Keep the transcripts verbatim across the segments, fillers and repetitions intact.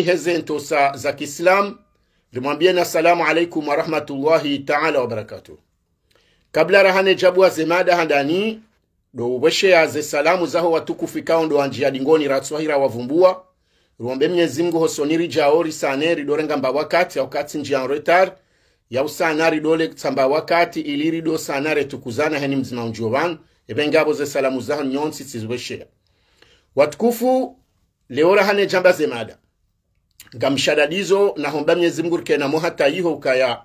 Heze ntsontsa za kiislamu, rimwambieni assalamu alaikum wa rahmatullahi taala wa barakatuh. Kabla rahane djabu wa ze mada handani, ndo upvesheya ze salamu zaho watukufu ikao ndo wandjiya dingoni ratswahira wavumbua. Riombe Mnyezi Mngu hosoni ridjao risane ridorenga mba wakati, ya wakati ndjiya en retard, ya usana ridole tsamba wakati ili ridosana retukuzana heni mdzima undjio pvanu, epvenge apvo ze salamu zaho nyontsi tsizipvesheya. Watukufu, leo rahane djamba ze mada. Ngamshadadizo na homba Mnyezi Mngu rikena mo hata iho ukaya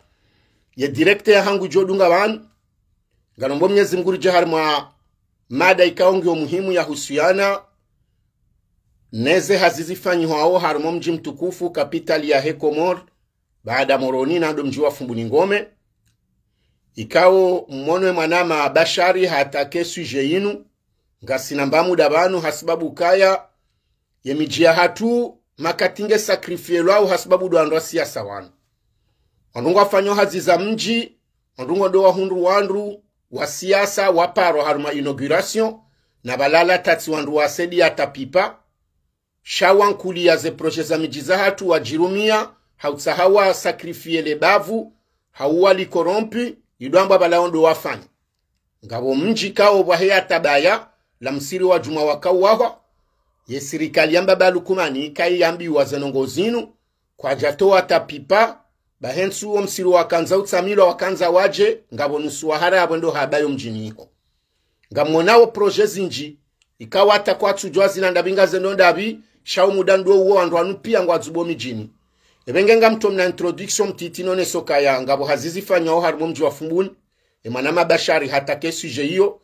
ye direct yahangu djo dunga pvanu. Ngarombo Mnyezi Mngu ridje harimwa mada ikao ngiyo muhimu ya husuyana neze hazi zifanyihwao harimwa mdji mtukufu, kapitali yahe Komori, baada Moroni na ndo mdji wa Fumbuni Ngome. Ikao mmono ye mwanama Bashari hatake sujet yinu, ngasina mba muda pvanu hasibabu kaya ye midji yahatru makati nge sacrifielwao hasibabu ndo wandru wa siasa wanu. Wandru ngwafanyao hazi za mdji, wandru ngo ndo wahundru wandru wa siasa waparwa harumwa inauguration, na pvalala tatsi wandru wa sedi ya tapipa, sha wankuliya ze projet za midji zahatru wadjirumia, hautsaha wa sacrifier le bavu, hau wali corrompu, idwambwa pvala wo ndo wafanya. Ngapvo mdji kao pvwahe ya tabaya, la msiri wa djumwa wakauwahwa, ye sirikali ya mbaba Lukumani kaiyambiwa ze ndrongo zinu, kwadjatowa tapipa, pvahe ntsu wo msiri wakandza utsamilwa wakandza wadje, ngapvo nusu wahara yapvo ndo habayo mdjini iho. Ngamonao projet zindji, ikao hata kwatsudjuwa zila ndapvi ngaze ndo ndapvi, sha wo muda ndo uwo wandru wanu piya ngwadzubo midjini. Epvenge ngamtomna introduction mtiti noneso kaya, ngapvo hazi zifanyao harimwa mdji wa Fumbuni, e mwanama Bashari hatake sujet iyo.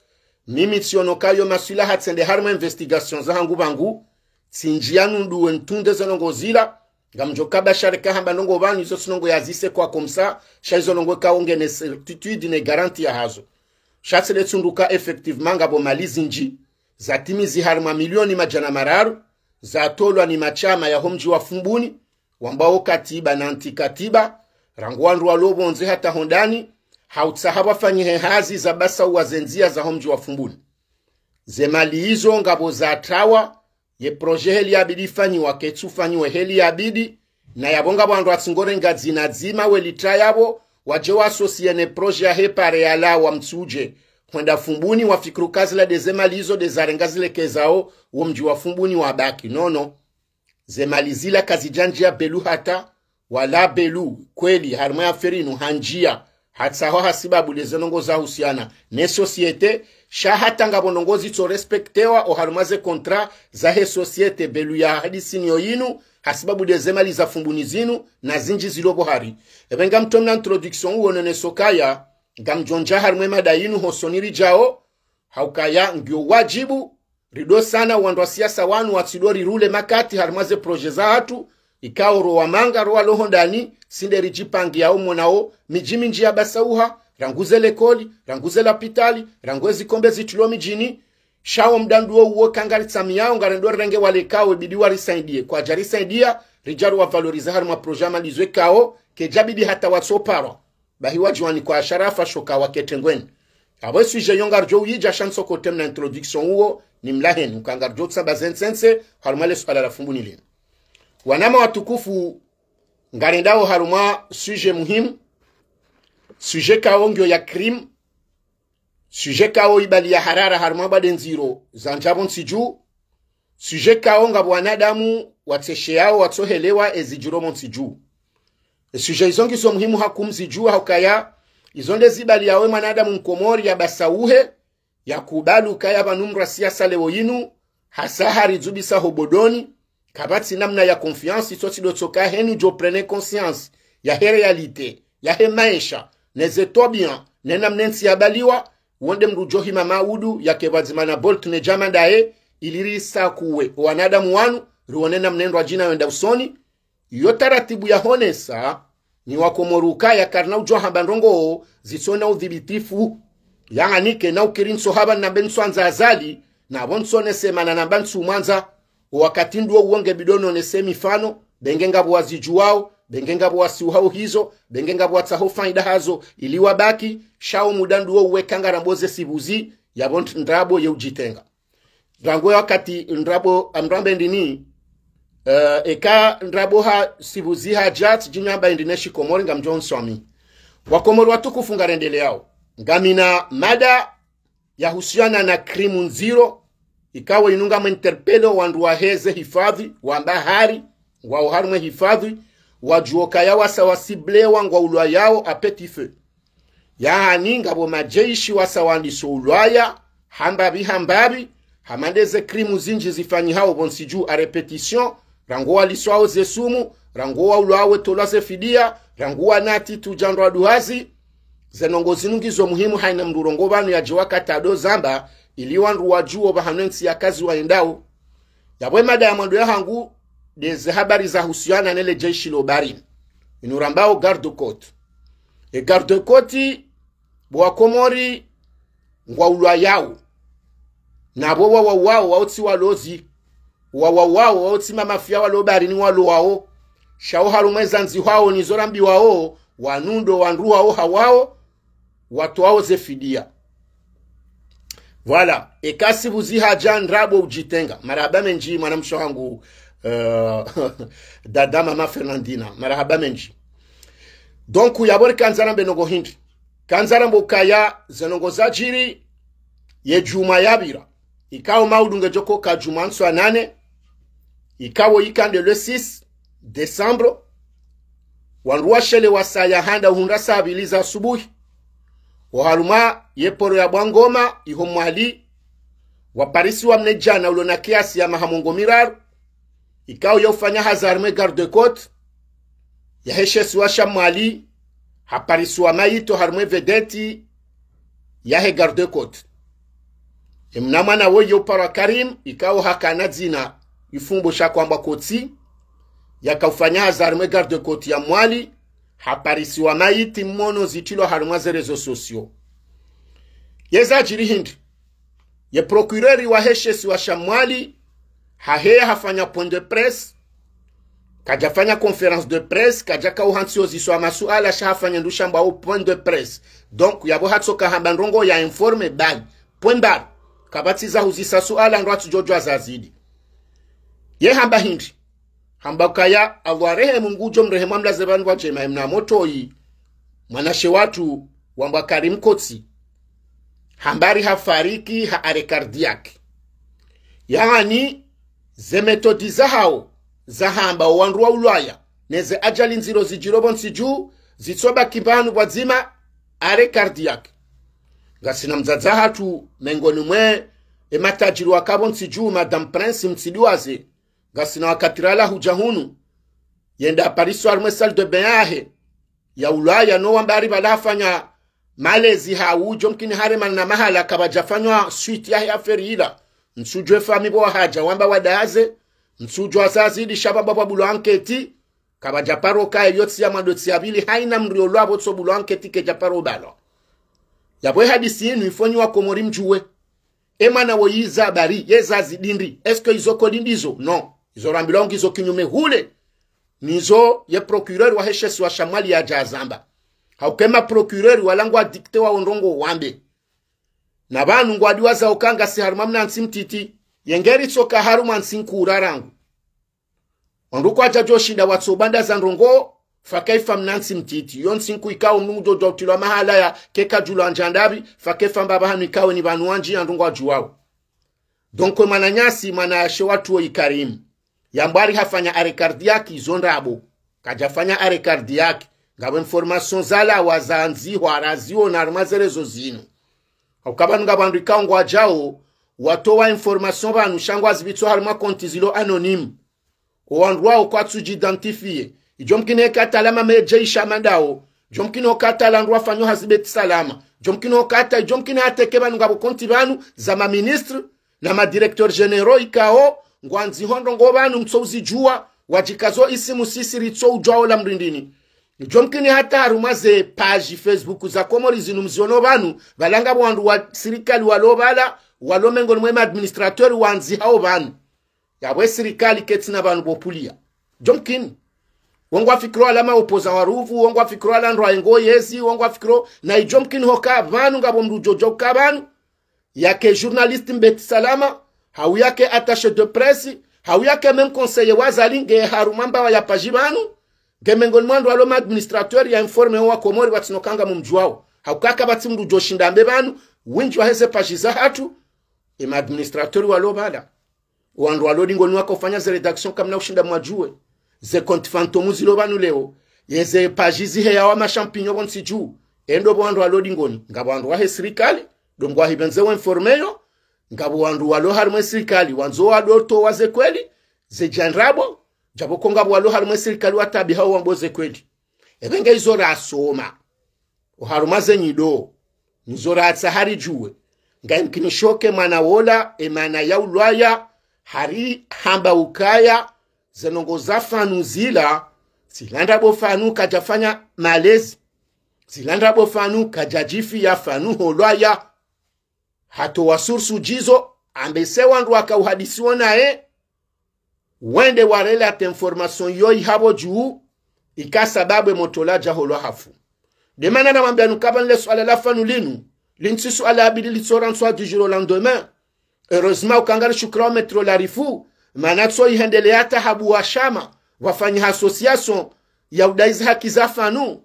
Mimi tsiono kayo maswila hatsende harimwa investigation zahangu pvangu, tsindjiya nunduwe ntunde ze ndrongo zila, ngamdjo ka Bashari kahamba ndrongo pvanu izo tsi ndrongo yazise kwa komsa, sha izo ndrongo kao ngena certitude ne garantie yahazo. Sha tsile tsunduka effectivement ngapvo mali zindji, zatimizi harimwa milioni madjana mararu, zatolwa ni mashama yaho mdji wa Fumbuni, wambao katiba na anti katiba, rangu wandru walo pvondze hata hondani, hautsaha pvafanyihe hazi za basauwa ze ndziya zaho mdji wa Fumbuni. Ze mali izo ngapvo zatrawa, ye projet heli yabidi ifanyiwa ketsu fanyiwe heli yabidi, na yapvo ngapvo wandru watsingorenga dzina dzima weli tra yapvo, wadje wa associer ne projet yahe pare yalawa Mtsudje, hwenda Fumbuni wafikiri uka zila nde ze mali izo nde zarenga zilekezao wo mdji wa Fumbuni wabaki. Nono. Ze mali zila kazidjandjiya Belu hata, wala Belu, kweli, harimwa ye affaire inu handjiya, hatsaho hasibabu nde ze ndrongo zahusiana ne société, sha hata ngapvo ndrongo zitso respectewa oharimwa ze contrat zahe société Belu ya hadisi niyo yinu, hasibabu nde ze mali za Fumbuni zinu, na zindji zilo pvo hari. Epve ngamtomna introduction uwo noneso kaya, ngamdjondja harimwa ye mada yinu hosoni ridjao, haukaya ngiyo wadjibu, ridosana wandru wa siasa wanu watsidori rule makati harimwa ze projet zahatru, ikao ro wamanga ro walo hondani, tsi nde ridjipangiyao monao, midji mindji yabasauha, rangu ze lekoli, rangu ze lapitali, rangu ezi kombe zitrilwa midjini, sha wo muda ndo uwo kangaritsamiyao ngarendo rirenge wale kao ibidi warisaidiye, kwadjarisaidiya, ridja ro wavaloriza harimwa projet ya mali zo ikao, kedjabidi hata watsoparwa. Bahi wadjiwanikwa sharafa sho ka waketengweni. Apvo ye sujet yo ngaridjo uyidja sha ntsokotemna introduction uwo nimlaheni, uka ngaridjo utsamba ze ntsentse, harimwa le suala la Fumbuni linu. Wanama watukufu, ngarendao harimwa sujet muhimu, sujet kao ngiyo ya crime, sujet kao ibali ya harara harimwa bade ndziro za ndjapvo ntsi dju, sujet kao ngapvo wanadamu watsesheyao watsohelewa ezidjiro pvo ntsi dju. E sujet izo ngizo muhimu haku mzidjuwa haukaya, izo nde zibaliyawo ye mwanadamu mkomori yabasauhe, yakubali ukaya pvanu mndru wa siasa leo yinu, hasa haridzubisa ho bodoni, kapvatsi namna ya confiance, itso tsi ndo tsoka henu djo prendre conscience yahe réalité, yahe maesha, ne ze twabiya, ne namna ye ntsi yabaliwa, wo nde mndru djo hima maudu, yake pvadzima na Bolt ne djama ndaye, ili risakuwe owanadamu wanu, riwone namna ye ndrwadjina yenda usoni. Iyo taratibu yahonesa, ni wakomori ukaya karina udjo hamba ndrongo zitsona udhibitifu. Yaani kena ukiri ntso hamba nambe ntso andza Azali, na pvo ntso nese mana namba ntsu mwandza. Owakati ndo uwo nge bidi nonese mifano, benge ngapvo wazidjuwao, benge ngapvo wasiuhao hizo, benge ngapvo watsaho faida hazo, ili wabaki, sha wo muda ndo uwo uwe kangarambo ze sibuzi, yapvo nt-, ndrabo ye udjitenga. Rangu ye wakati ndrabo amrambe ndini, Eh, eka ndrabo ha sibuzi hadja, tsidjinamba indi ne shikomori ngamdjo nswami. Wakomori watukufu, ngarendeleyao. Ngamina mada yahusiana na crime ndziro, ikao inu ngamwe interpelle wandru waheze hifadhwi, wamba hari, ngwao harumwe hifadhwi, wadjuo kaya wasa wasiblewa ngwaulwayao à petit feu. Yaani, ngapvo madjeshi wasa wandiso ulwaya, hambapvi hambapvi, hama ndeze crime zindji zifanyihao pvontsi dju à répétition, rangu waliswao ze sumu, rangu waulwao wetolwa ze fidiya, rangu wanati tudjandrwa duhazi. Ze ndrongoo zinu ngizo muhimu haina mndru urongoa pvanu yadje wakati ado zamba, ili wandru wadjuo pvahanu entsi yakazi waendao. Yapvo emada ya mwando yahangu, ndeze habari zahusiana nele jeshi lo baharini. Inu rambao garde-côte. E garde-côte, bo wakomori, ngwaulwayao. Napvo wawauwao, wao tsi walozi. Wawauwao, wao tsi mamafia walo baharini walowao. Sha wo harumwa ezandzihwao nizo rambiwao, wanu ndo wandru wao hawao, watowao ze fidiya. Voilà. Eka sibuzi hadja ndrabo udjitenga. Marahaba mendji, mwanamshe wahangu, eh, dada mama Fernandina. Marahaba mendji. Donc, yapvo rikandza rambe ndrongoo hindri. Kandza rambe ukaya ze ndrongoo zadjiri ye djumwa yapvira. Ikao maudu ngedjo koka djumwa ntswa nane. Ikao ika nde le six décembre. Wandru washelewa saa ya handa uhundra saa mbili za asubuhi. Oharumwa ye poro ya Bwangoma, iho Mwali. Waparisiwa mnadjana ulo na kiasi ya maha mengo miraru. Ikao yaufanya hazi harumwe garde-côte yahe she isiwa sha Mwali, haparisiwa mayiti harumwe vedeti yahe garde-côte. Emna mwana woyi yauparwa Karim, ikao hakana dzina ifumbo sha kwambwa Kotsi, yakaufanya hazi harumwe garde-côte ya Mwali, haparisiwa mayiti mmono zitrilwa harumwa ze réseaux sociaux. Yezadjiri hindri. Ye procureur wahe she isiwa sha Mwali, haheya hafanya point de presse, kadjafanya conférence de presse, kadjakauha ntsi yoziswa masuala, sha hafanya ndrongoo shambwao point de presse. Donc, yapvo hatsoka hamba ndrongoo ya informe bahi. Point barre. Kapvatsi za huzisa suala ndo atsudjodjuwa zazidi. Ye hamba hindri. Hamba ukaya, Allah rehemu ngudjo mrehemu amlaze pvanu pvadjema emna motoyi. Mwanashe watru wambwa Karim Kotsi. Hambari hafariki ha arrêt cardiaque. Yaani, ze méthode zahao, zahamba owandru waulwaya, neze ajali ndziro zidjiro pvontsi dju, zitsopvaki pvanu pvadzima, arrêt cardiaque. Ngasina mdzadze hatru, mengoni mwe, ematajiri waka pvontsi dju, Madame Prince, mtsidiwaze. Ngasina wakati rala hudja hunu. Yende haparisiwa harumwe salle de bain yahe. Yaulwaya no wambari pvala hafanya malezi hau, djomkini haremana na mahala kapvadjafanywa suite yahe affaire ila. Ntsudjuwa efamiyi pvo wahadja wamba wadaze. Ntsudjuwa zazidi sha pvapvo pvwabulwa enquête. Kapvadjaparo kaya yotsi ya mwando tsi ya pvili haina mndru yolwa pvo tsobulwa enquête kedjaparo balwa. Yapvo ehadisi inu ifonyi wakomori mdjuwe. Emwana woyi iza habari, yezazidi ndri. Est-ce que izo kodi ndizo? Non. Izo rambilwao ngizo kinyume hule. Nizo ye procureur wahe she isiwa sha Mwali yadja hazamba. Hauka ema procureur wala ngwa dicté wao ndrongoo wambe. Na pvanu ngwadiwazao uka ngasi harumwa mna ntsi mtiti. Yengeri tsoka harumwa ntsi nkuu rarangu. Wandru kwadjadjoshinda watsobandaza ndrongoo, fakaifa mna ntsi mtiti. Yo ntsi nkuu ikao mndru ngudjodjuwa utrilwa mahala ya keka djulwa ndjandapvi, fakaifa mbapvi hanu ikao ni pvanu wandji ya ndrongoo wadjuwao. Donc, we mwananyasi, mwanashe watru woyi Karim. Yambwari hafanya arrêt cardiaque, izo ndrabo. Kadjafanya arrêt cardiaque. Ngapvo information zalawa zandzihwa raziona harumwa ze réseaux zinu. Hauka pvanu ngapvo wandru ikao ngwadjao, watowa information pvanu sha ngwazipvitswa harumwa compte zilo anonyme. Owandru wao kwatsudji identifié. Idjomkini heka tala mamejeshi amandao. Idjomkini hoka tala wandru wafanyao hazi Beit Salam. Idjomkini hoka ta, idjomkini hata eka pvanu ngapvo compte pvanu za maministre na madirecteurs généraux ikao, ngwandzihao ndrongoo pvanu mtsouzidjuwa, wadjikazo isimu sisi ritsoudjuwa ola mndru ndrini. Idjomkini hata harumwa ze page Facebook za Komori zinu mziono pvanu, pvala ngapvo wandru wa sirikali walo pvala, walo mengoni mwe ma administrateurs wandzihao pvanu. Yapvo esirikali ketsina pvanu pvo pvulia. Idjomkini. Wo ngwafikiro wala ma opposants wa ruvu, wo ngwafikiro wala ndro waengo yezi, wo ngwafikiro, na idjomkini hoka pvanu ngapvo mndru udjodjuwa uka pvanu, yake journaliste Mbeti Salama, hau yake attaché de presse, Hauka ye même conseiller wa Azali nge harumwa mbawa ya page pvanu, nge mengoni mwa wandru walo ma administrateur ya informé wo wa Komori watsino kanga mumdjuwao. Hauka kapvatsi mndru udjo shinda ambe pvanu, wendji waheze page zahatru, ye ma administrateur walo pvala. Wandru walo dingoni waka ufanya ze rédaction kamna ushinda mwadjuwe. Ze compte fantôme zilo pvanu leo. Yeze page ziheya wa ma champignon pvontsi dju. Endo pvo wandru walo dingoni. Ngapvo wandru wahe sirikali, ndo ngwahipvendze wo informé yo. Ngapvo wandru walo harumwa ye sirikali, wandzo wadotowa ze kweli, ze djandrabo, djapvo ko ngapvo walo harumwa ye sirikali wataabihao wambo ze kweli. Epvenge izo rasoma. Oharumwa ze nyido, nizo ratsaha ridjuwe. Ngayimkinisho ke mwana wola, emana ya ulwaya, hari hamba ukaya, ze ndrongoo za Fanu zila, zila ndrabo Fanu kadjafanya malezi, zila ndrabo Fanu kadjadjifiya Fanu holwaya, hatowa source djizo, ambese wandru waka uhadisiwo naye, wende wa relate information yo ihapvo dju, ika sababu ye motola djaholwa hafu. Ndemana namwambiya nukaya pvanu le suala la Fanu linu, linu tsi suala yabidi litsorantswa du jour au lendemain. Heureusement uka ngarishukuru wo Maître Larifou, mana tso ihendeleya hata habuwa shama, wafanyiha association ya udayizi haki za Fanu.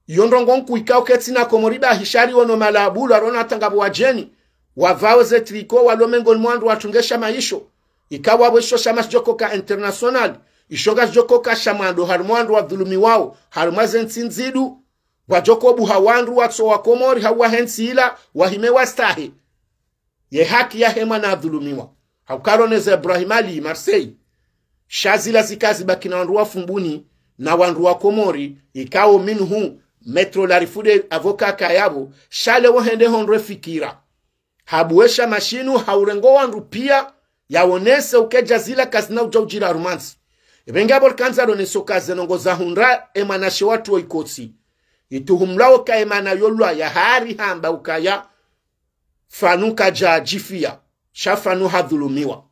Iyo ndrongoo nkuu ikao ketsina Komori bahi sha ri wono malabulu, arono hata ngapvo wadjeni, wavao ze tricot, walo mengoni mwa wandru watungesha maisho. Ikao wapvo isho shama shidjokoka international, isho ngashidjokoka sha mwando harumwa wandru wadhulumiwao harumwa ze ntsi ndzidu, wadjokobuha wandru watso wa Komori hau wahe ntsi ila, wahime wastahe ye haki yahe mwana adhulumiwa. Hauka roneza Ibrahim Ali Marseille. Sha zila zika zibaki na wandru wa Fumbuni na wandru wa Komori, ikao minhum Maître Larifou nde avocat kayapvo, sha leo hende hondre fikira. Habuwe shama shinu, haurengo wandru piya, yawonese ukedja zila kazina udja udjira harumwa ntsi. Epvenge apvo rikandza ronese uka ze ndrongoo zahundra emwanashe watru wo Ikotsi, ituhumulwa uka emana yo ulwaya hari hamba ukaya Fanu kadjadjifiya, sha Fanu hadhulumiwa.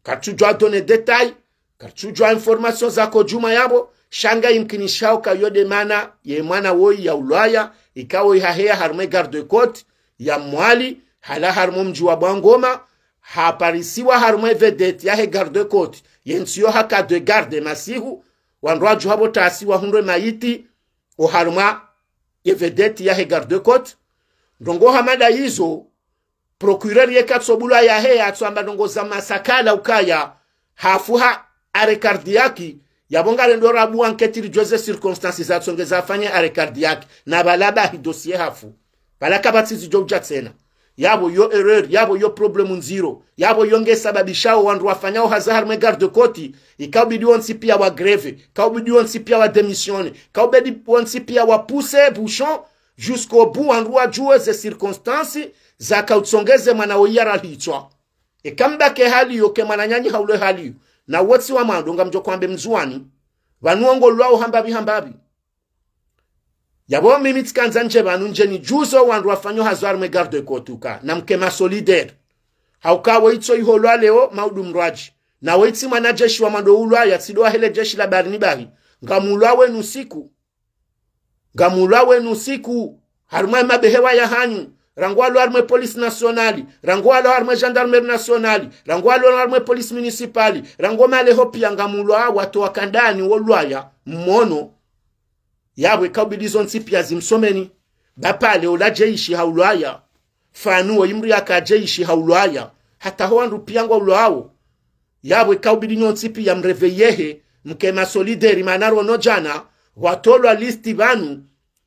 Karitsudjuwa donner détail, karitsudjuwa information zako djuu mwa yapvo, sha ngayimkinisho uka yo ndemana ye mwana woyi ya ulwaya, ikao ihaheya harumwa ye garde-côte ya Mwali, halawa harumwa wo mdji wa Bwangoma, haparisiwa harumwa ye vedette yahe garde-côte, ye ntsi yo haka de garde masihu, wandru wadjuha pvo tasi wahundre mayiti, oharumwa ye vedette yahe garde-côte. Ndrongoo hama nda izo, procureur yeka tsobulwa yaheya atsoamba ndrongoo za masakala ukaya hafu ha arrêt cardiaque, yapvo ngarendo rabuwa enquête ridjuwe ze circonstances zatsongeza afanye arrêt cardiaque, na pvala bahi dossier hafu. Pvala kapvatsi zidjo udja tsena. Yapvo yo erreur, yapvo yo problème ndziro, yapvo yo ngesababishao wandru wafanyao hazi harumwa ye garde-côte, ikaubidi wontsi piya wa grève, ikaubidi wontsi piya wa démissionner, ikaubidi wontsi piya wa pousser bouchon jusqu'au bout, wandru wadjuwe ze circonstances zaka utsongeze mwana woyi yaralitswa. Eka mbaki hali yo, ke mwananyanyi haulo hali yo, na wotsi wa mwando ngamdjo kwambe mzuwani, pvanu wo ngolwao hambapvi hambapvi. Yapvo mimi tsikandza ndje pvanu ndje nidjuze wandru wafanyao hazi harumwa ye garde-côte uka namke ma solidaire. Hauka wo itso iholwa leo maudu mrwadji. Na wo itsi mwanajeshi wa mwando ulwaya, tsi ndo wahe le jeshi la baharini bahi. Ngamulwaweni usiku. Ngamulwaweni usiku. Harumwa ye mabehewa yahanyu. Rangu walo harumwa ye police nationale. Rangu walo harumwa ye gendarmerie nationale. Rangu walo harumwa ye police municipale. Rangu maleho piya ngamulwao, watowa kandani wo ulwaya. Mmono. Yapvo ikaubidi zontsi piya zimsomeni. Ba pale ola jeshi haulwaya. Fanu wo imri yaka jeshi haulwaya. Hata ho wandru piya ngwaulwao. Yapvo ikaubidi nyontsi piya mréveiller, mke ma solidaire, mana rono djana, watolwa liste pvanu,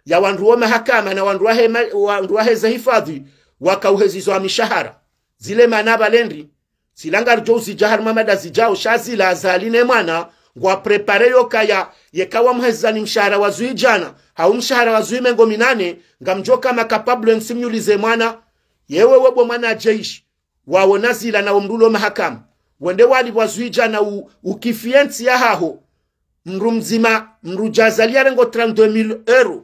ya wandru wo mahakama na wandru wahe ma-, wandru waheze hifadhwi, waka uhezizo wa mishahara. Zile mana pvale ndri, zila ngaridjo uzidja harumwa mada zidjao, sha zila Azali ne mwana, ngwa préparer yo kaya, yeka wamhezani mshahara wa zwi djana, hau mshahara wa zwi mengo minane, ngamdjo kama capable ntsi mnyulize mwana, yewe webo mwana jeshi, wawona zila na wo mndru ulo mahakama, wende walipvwa zwi djana u-, ukifiye ntsi yahaho, mndru mdzima, mndru dja Azali yarengo trente-deux mille euros.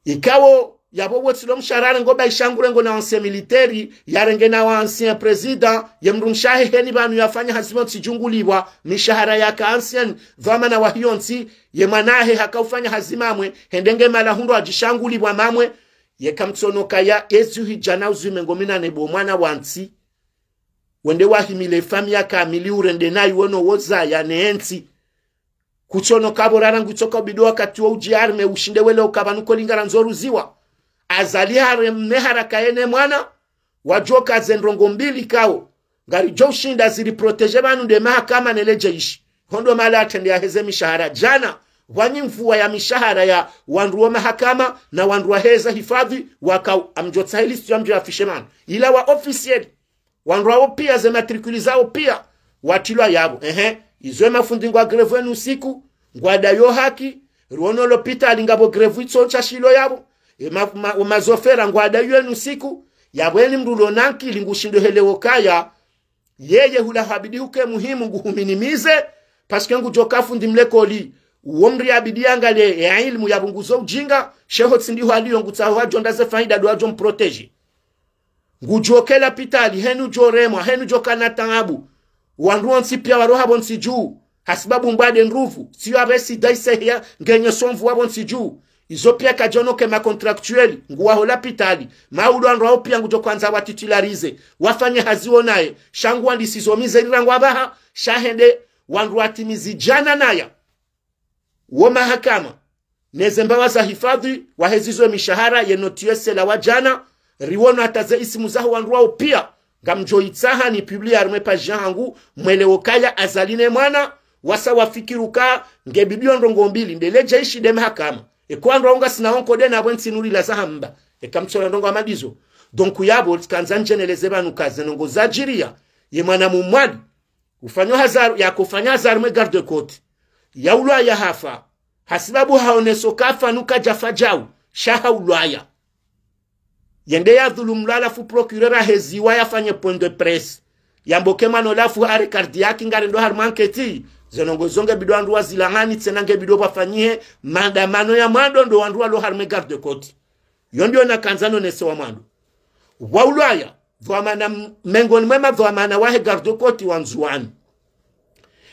Ikao, yapvo wotsi lo mshahara yarengo ba ishangu rengo na ancien militaire, yarenge na wa ancien président, ye mndru mshe wahe heni pvanu yafanya hazi pvontsi djungulipvwa, mishahara yaka ancien, dhwamana wa hiyo ntsi, ye mwana wahe haka ufanya hazi mamwe, hende nge mala hundru adjishangulipvwa mamwe, yeka mtsono kaya, ezi hidjana uzwi mengo minane bo mwana wa ntsi. Wende wahimile famiyi kamili urende nayi wono wozaya ne entsi. Kutsono kapvo rara ngwitsoka ubido wakati wo udjiarme ushinde wele ukapvanu ko lingara ndzo ruziwa. Azali hareme haraka yene mwana, wadjoka ze ndrongo mbili kawo. Ngaridjo ushinda ziri protéger pvanu nde mahakama nele djeshi. Hondo mala atrende yaheze mishahara. Djana, pvwanyi mvua ya mishahara ya wandru wo mahakama na wandru waheze hifadhwi wakao amdjotsaha liste ya mdjo yafishe pvanu. Ila wa officiel. Wandru wawo pia ze matricule zawo pia. Watrilwa yapvo. Ehe. Izo emafundi ngwa grève enu usiku. Ngwadayo haki. Riwono lopitali ngapvo grève itso ntsashilo yapvo. Ema, ma, mazofera ngwadayo enu usiku. Yapvo eni mndru lo na nkili ngushindo hele wokaya. Yeye hula habidi huke muhimu nguhuminimize. Parce que ngudjoka fundi mlekoli. Uwo mri abidi yangale ya ilmu ya pvunguzo ujinga. Sheho tsi ndiho aliyo ngutsaho hadjo ndaze faida ndo hadjo mprotéger. Ngudjoka lapitali, henu djoremwa, henu djoka na taabu. Wandru wontsi pia walawa pvontsi dju. Hasibabu mbwade ndruvu, tsiyo apvesi daise hiya, ngenye somvu wa pvontsi dju. Izo pia kadjono ke ma contractuel, nguwaho lapitali. Maulo wandru wawo pia ngudjo kwandza wa titularisé. Wafanye hazi wonaye, sha ngwandisizo mizeri rangu apvaha, sha hende, wandru watimizi djana naya. Wo mahakama, neze mbawa za hifadhwi, wahezizo mishahara, yeno tiyo esela wa djana, riwono hata ze isimu zaho wandru wawo pia, ngamdjo itsaha ni publie harumwe page yahangu, mwelewe ukaya Azali ne mwana, wasa wafikiri uka, nge bidio ndrongo mbili, ndele djeshi nde mahakama. Eka wandru wawo ngasina wo nkodo na pvwe ntsi nuri la zahamba. Eka mtsona ndrongo hama ndizo. Donc yapvo, tsikandza ndjeneleze pvanu ka ze ndrongo zadjiriya, ye mwana mumwali, ufanyo hazi, yakofanya hazi harumwe garde-côte. Yaulwaya hafa. Hasibabu haoneso kafa nuka djafa djau. Sha haulwaya. Yende yadhulumulwa halafu procureur aheziwa yafanye point de presse. Yambe uka mwana halafu arrêt cardiaque ngarendo harumwa enquête. Ze ndrongo zo nge bidio wandru wazilangani tsena nge bidio pvafanyihe maandamano ya mwando ndo wandru walo harumwe garde-côte. Yo ndiyo nakandza nonese wa mwando. Waulwaya, dhwamana m-, mengoni mwe madhwamana wahe garde-côte wa Ndzuwani.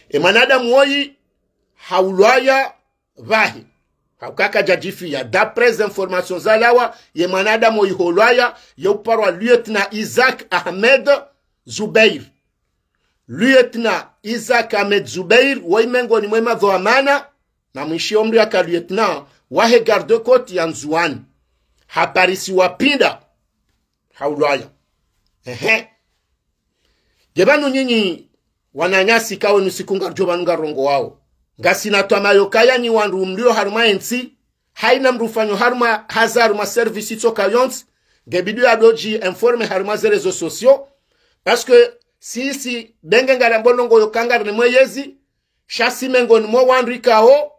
E mwanadamu woyi, haulwaya pvahe. Hauka kadjadjifiya. D'après informations zalawa, ye mwanadamu woyi holwaya, ye uparwa lieutenant Isaac Ahmed Zubeir. Lieutenant Isaac Ahmed Zubeir, woyi mengoni mwe madhwamana, na mwishiyo mri aka lieutenant, wahe garde-côte ya Ndzuwani. Haparisiwa pinda. Haulwaya. Ehe. Nge pvanu nyinyi, wananyasi kawe nusiku ngarudjo pvanu ngarongowao. Ngasina twamaya ukaya nyi wandru mlio harumwa entsi, haina mndru ufanyo harumwa hazi harumwa service itsoka yontsi, nge bidio yadodji informer harumwa ze réseaux sociaux, parce que sisi benge ngarambo ndrongo yo ka ngarine mweyezi, sha si mengoni mwo wandru ikao,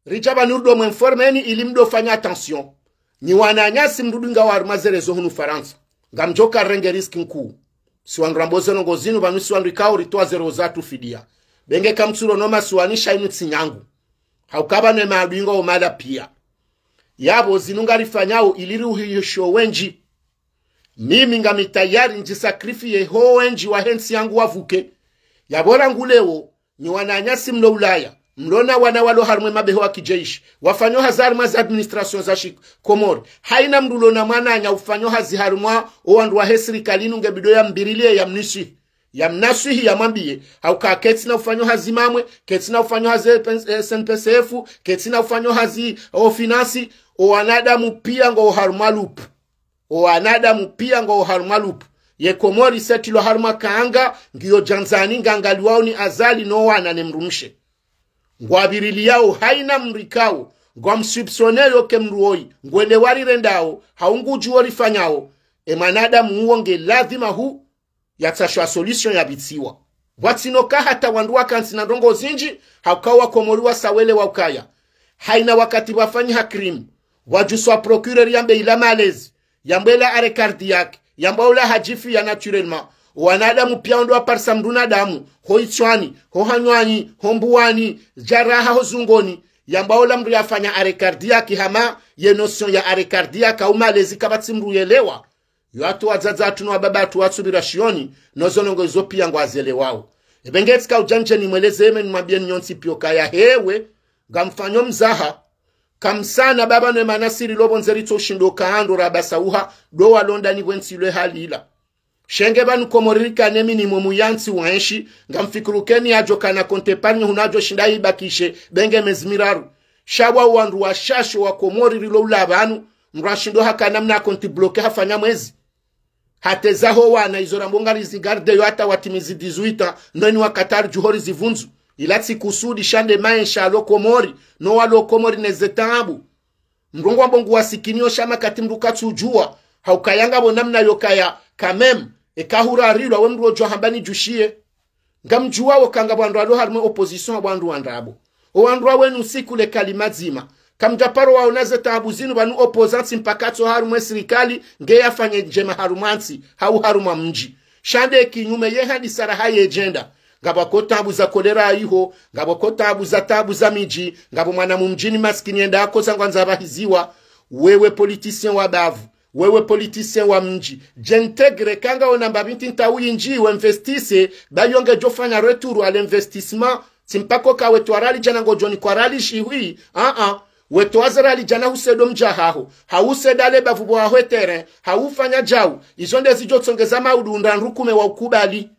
ridja pvanu ridjo mwinformeni ili mdofanya attention. Nyi wananyasi mdrudunga harumwa ze réseaux hunu Farantsa. Ngamdjoka renge risque nkuu. Si wandru rambo ze ndrongo zinu pvanu si wandru ikao ritowa ze roho zatru fidia. Benge kamtsuro no masiwani sha inu tsi nyangu. Hauka pvanu emaadui ngwao mala pia. Yapvo zinu ngarifanyao ili riuhihisho wendji. Mimi ngami tayari ndjisacrifier ho wendji wahe ntsi yangu wavuke. Yapvo rangu leo, nyi wananyasi mlo Ulaya, mlo na wana walo harumwe mabeho wa kijeshi, wafanyo hazi harumwa za administration za shikomori. Haina mndru ulo na mwananya ufanyo hazi harumwa o wandru wahe sirikali inu nge bidio yambirilie yamnisi. Yamnaswihi yamwambiye, hauka ketsina ufanyo hazi mamwe, ketsina ufanyo hazi S N P S, S N P S F, ketsina ufanyo hazi o finance, o wanadamu pia ngwao harumwa lupu. O wanadamu pia ngwao harumwa lupu. Ye Komori setrilwa harumwa kanga, ngiyo djandzani ngangaliwao ni Azali no wana ne mdrumshe. Ngwapviriliyao haina mndru ikao, ngwamsoupçonner yo ke mndru woyi, ngwende warirendao, hau ngudjuo rifanyao, e mwanadamu uwo nge ladhima hu, yatsashwa solution yapvitsiwa. Pvwatsina uka hata wandru wakantsi na ndrongo zindji, hauka wa Komori wasawele wa ukaya. Haina wakati pvwafanyiha crime, pvwadjuswa procureur yambe ila malezi, yambe ila arrêt cardiaque, yambe ula hadjifiya naturellement. Wanadamu pia ndo waparisa mndru na damu, ho itswani, ho hanywanyi, ho mbuwani, djaraha ho zungoni, yambe ula mndru yafanya arrêt cardiaque hama, ye notion ya arrêt cardiaque au malezi kapvatsi mndru yelewa. Yo wandru wadzadze watru no wababa watru watsupvira shioni, no zo ndrongo izo pia ngwazelewao. Ebe nge tsika udja ndje nimweleze eme nimwambie nyontsi pia ukaya hewe, ngamfanyo mzaha. Kamsana baba no emanasiri lo pvondze ritso ushindo kaando rabasauha, ndo walonda ni pvwe ntsi lwe hali ila. Sha nge pvanu Komori rikane minimum ya ntsi wa enshi, ngamfikirukeni yadjo kana compte épargne hunu yadjo shinda yibakishe, be nge mezi miraru. Sha pvwa wandru washashi wa Komori rilo ula pvanu, mdru ashindo haka namna compte bloqué hafanya mwezi. Hata ezaho wana izo rambwa ngarizi garde yo hata watimizi dix-huit ans, no eni wakati ridjuho rizivundzu. Ila tsi kusudi sha nde maesha yalo Komori, no walo Komori neze taabu. Mdru ngwambo ngu wasikiniyo sha makati mdru katsudjuwa, haukaya ngapvo namna yokaya, quand même, eka hurarilwa we mdru odjuwa hamba nidjushiye. Ngamdjuwawo ka ngapvo wandru walo harumwa opposition ha wandru wa ndrabo. O wandru wa wenu usiku le kalima dzima. Kamdjaparo waona ze taabu zinu pvanu opposant mpaka tso harumwa sirikali, nge yafanye ndjema harumwa ntsi, hau harumwa mdji. Sha nde kinyume ye hadisa raha yedjenda. Ngapvwako taabu za kolera iho, ngapvwako taabu za taabu za midji, ngapvo mwana mumdjini maskini yenda akoza ngwandzo apvahiziwa. Wewe politicien wa bavu, wewe politicien wa mdji, djintégré ka ngaona mbapvi ntiti nta uyindji, we investisse, ba yo ngedjofanya retour à l'investissement, tsi mpaka ka wetwa riali djana ngodjo nikwa riali shihwi, a-a, wetwa ze riali djana husaido mdji haho, hau usaido le bavu pvwa hwe terrain, hau ufanya djau, izo nde zidjo tsongeza maudu undra ndru kume wa ukubali.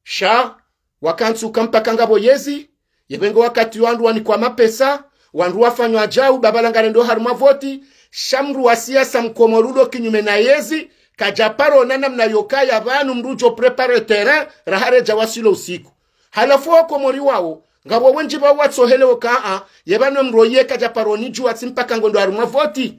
Sha, wakantsuka mpaka ngapvo yezi, yepvenge wakati wandru wanikwa mapesa, wandru wafanywa djau, ba pvala ngarendo harumwa voti, sha mdru wa siasa mkomori ulo kinyume na yezi, kadjaparo ona namna yokaya pvanu mdru udjo préparer terrain, raha redja wasilo usiku. Halafu wakomori wawo, ngapvo wendji pvao watsohelewo ka a, ye pvanu mdru oye kadjaparo nidjuwa tsi mpaka ngondo harumwa voti.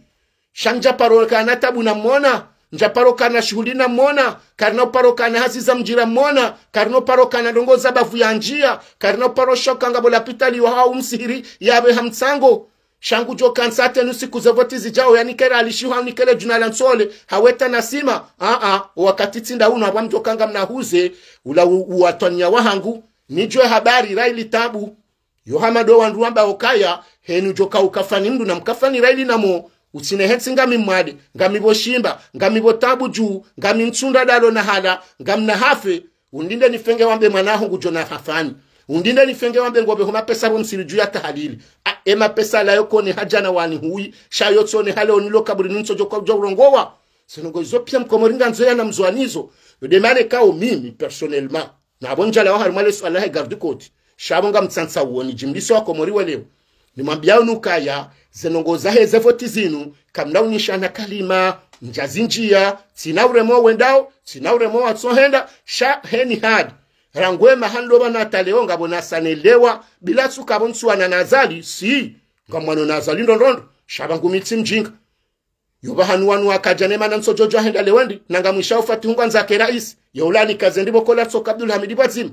Sha ndjaparo kana taabu namwona, ndjaparo kana shuhuli namwona, karina uparo kana hazi za mdji ramwona, karina uparo kana ndrongo za bavu ya ndjiya, karina uparo shoka ngapvo lapitali wa hau msihiri yapve ha mtsango. Sha ngudjo kantsa tenu siku ze voti zidjao yanikele alishiho hau nikele djuna la ntsole, haweta nasima, a-a, o wakati tsi nda unu apvwa mdjoka ngamna huze, ula u-, uwatwaniya wahangu, nidjuwe habari raili taabu. Yo hama ndo wandru wamba okaya, henu djoka ukafani mdru na mkafani raili namo, utsine hentsi ngami mwade, ngami pvo shimba, ngami pvo taabu dju, ngami ntsunda dalo na hala, ngamna hafe, undinde nifenge wambe mwana haho ngudjo na hafani. Undinde nifenge wambe ngopve ho mapesa pvo msiri dju ya tahalili. A, e mapesa layo kone hadjana wani huyi, sha yo tsone hale onilo kaburi nunso djoka udja urongowa. Ze ndrongo izo piya mkomori ngandzo ya na mzwanizo. Yo de mane kao mimi, personnellement. Na apvo ndjalawa harumwa le swala he garde-côte. Sha apvo ngamtsantsa uwo nidjimlise wakomori welewo. Nimwambiyawo nukaya, ze ndrongo zahe ze voti zinu, kamna unyisha na kalima, ndja zindjiya, tsina uremo wendao, tsina uremo watsohenda, sha heni hadi. Rangu ema handlo pvanu hata leo ngapvo nasanelewa, bila tsuka pvo ntsuwana na Azali, si, ngamwano na Azali ndrondrondro, sha pvangu mi tsi mdjinga. Yo pvahanu wanu wakadja ne mana ntsodjo djo henda lewo ndi, na ngamwisha ufati hungwa ndzake raisi, ye ula nikaze ndi pvo kola tsoka Abdulhamidi pvwadzima.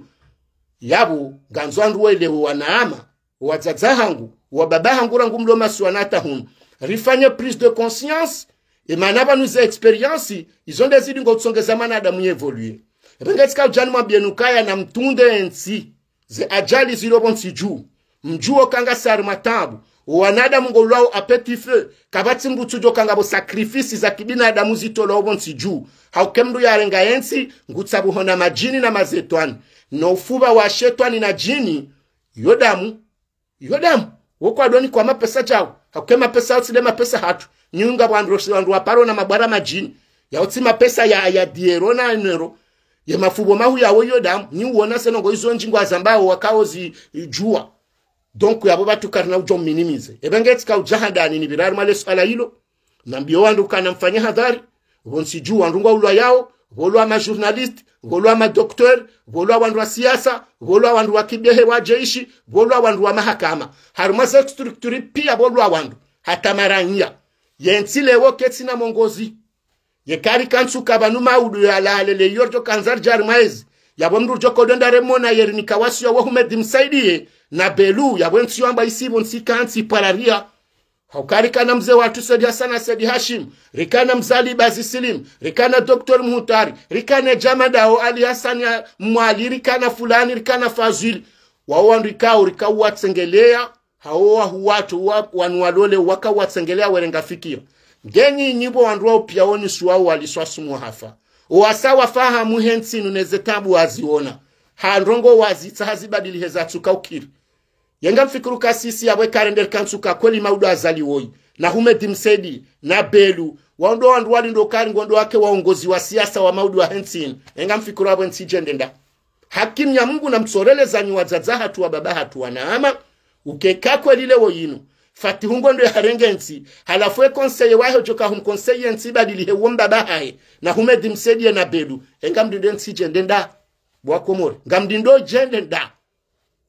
Yapvo, ngandzo wandru welewe wanaama, wadzadze hangu, wababa hangu rangu mlo masiwa na hata hunu. Rifanye prise de conscience, e mana pvanu ze expérience, izo nde zidi ngo utsongeza mwanadamu ye évoluer. Epvenge tsika udjani mwambiye nukaya na mtunde entsi. Ze ajali zilo pvo ntsi dju. Mdjuwe ka ngasi harimwa taabu. O wanadamu ngo ulwao à petit feu. Kapvatsi mdru tsudjo ka ngapvo sacrifice za kibinadamu zitolwao pvo ntsi dju. Hauke mdru yarenga entsi, ngutsabuho na madjini na mazetwani. No ufupva wa shetwani na djini, yo damu. Yo damu. Wo kwadoni kwa mapesa djao. Hauke mapesa yao tsi nde mapesa hatru. Nyi ngapvo wandru, wandru waparo na mabwara madjini. Yao tsi mapesa ya, ya diero na enero. Ye mafupvo mahu yawo yo damu, nyi uwona ze ndrongo izo ndji ngwazambao wakao zidjuwa. Donc, yapvo pvatsu karina udjo minimiser. Epvenge tsika udja handani nipvire harimwa le swala ilo. Nambiyo wandru kana mfanye hadhari. Pvo ntsi dju wandru ngwa ulwayao. Pvo ulwa ma journaliste. Pvo ulwa ma docteur. Pvo ulwa wandru wa siasa. Pvo ulwa wandru wa kibehe wa jeshi. Pvo ulwa wandru wa mahakama. Harimwa ze structure piya pvo ulwa wandru. Hata maranya. Ye ntsi lewo ketsina mongozi. Ye kari kantsuka pvanu maudu ya lalele yo rdjo kandza ridja harimwa ezi. Yapvo mdru rdjo kodo nda remona yeri nika wasiyo wa Humedi Msaidiye, na Belu, yapvo entsi yo amba isi pvo ntsi kantsi pvwalariya. Hauka rikana mze watru Said Hassan Said Hashim, rikana mze Ali Bazi Silim, rikana docteur Muhutari, rikana Djamadao Ali Hassan ya Mwali, rikana fulani, rikana Fazil. Wao wandru ikao, rika uwatsengeleya, hawo wahu watru wa, wanu walole waka watsengelea werenga fikira. Nge nyinyi pvo wandru wao piya woni suwao waliswa sumu hafa. Owasa wafahamu he ntsi inu neze taabu waziona. Ha ndrongo wazitsaha zibadili heza tsuka ukiri. Ye ngamfikiri ka sisi yapvo eka rende rikantsuka kweli maudu Azali woyi. na Humedi Msedi, na Belu, wao ndo wandru wali ndo kari ngondo wake waongozi wa siasa wa maudu wa hentsi inu. Enga mfikiri apvo entsi djende nda. Hakimu ya Mungu na mtsorele zanyu wadzadze hatru wababa hatru wananya, ukeka kweli leo yinu Fatihu ngondo yarenge entsi, halafu e conseiller wahe udjoka humconseiller entsi ibadilihe uwo mbaba hahe, na Humedi Msedi ye na Belu. Enga mdindo entsi djende nda. Bo wa Komori, ngamdindo idjende nda.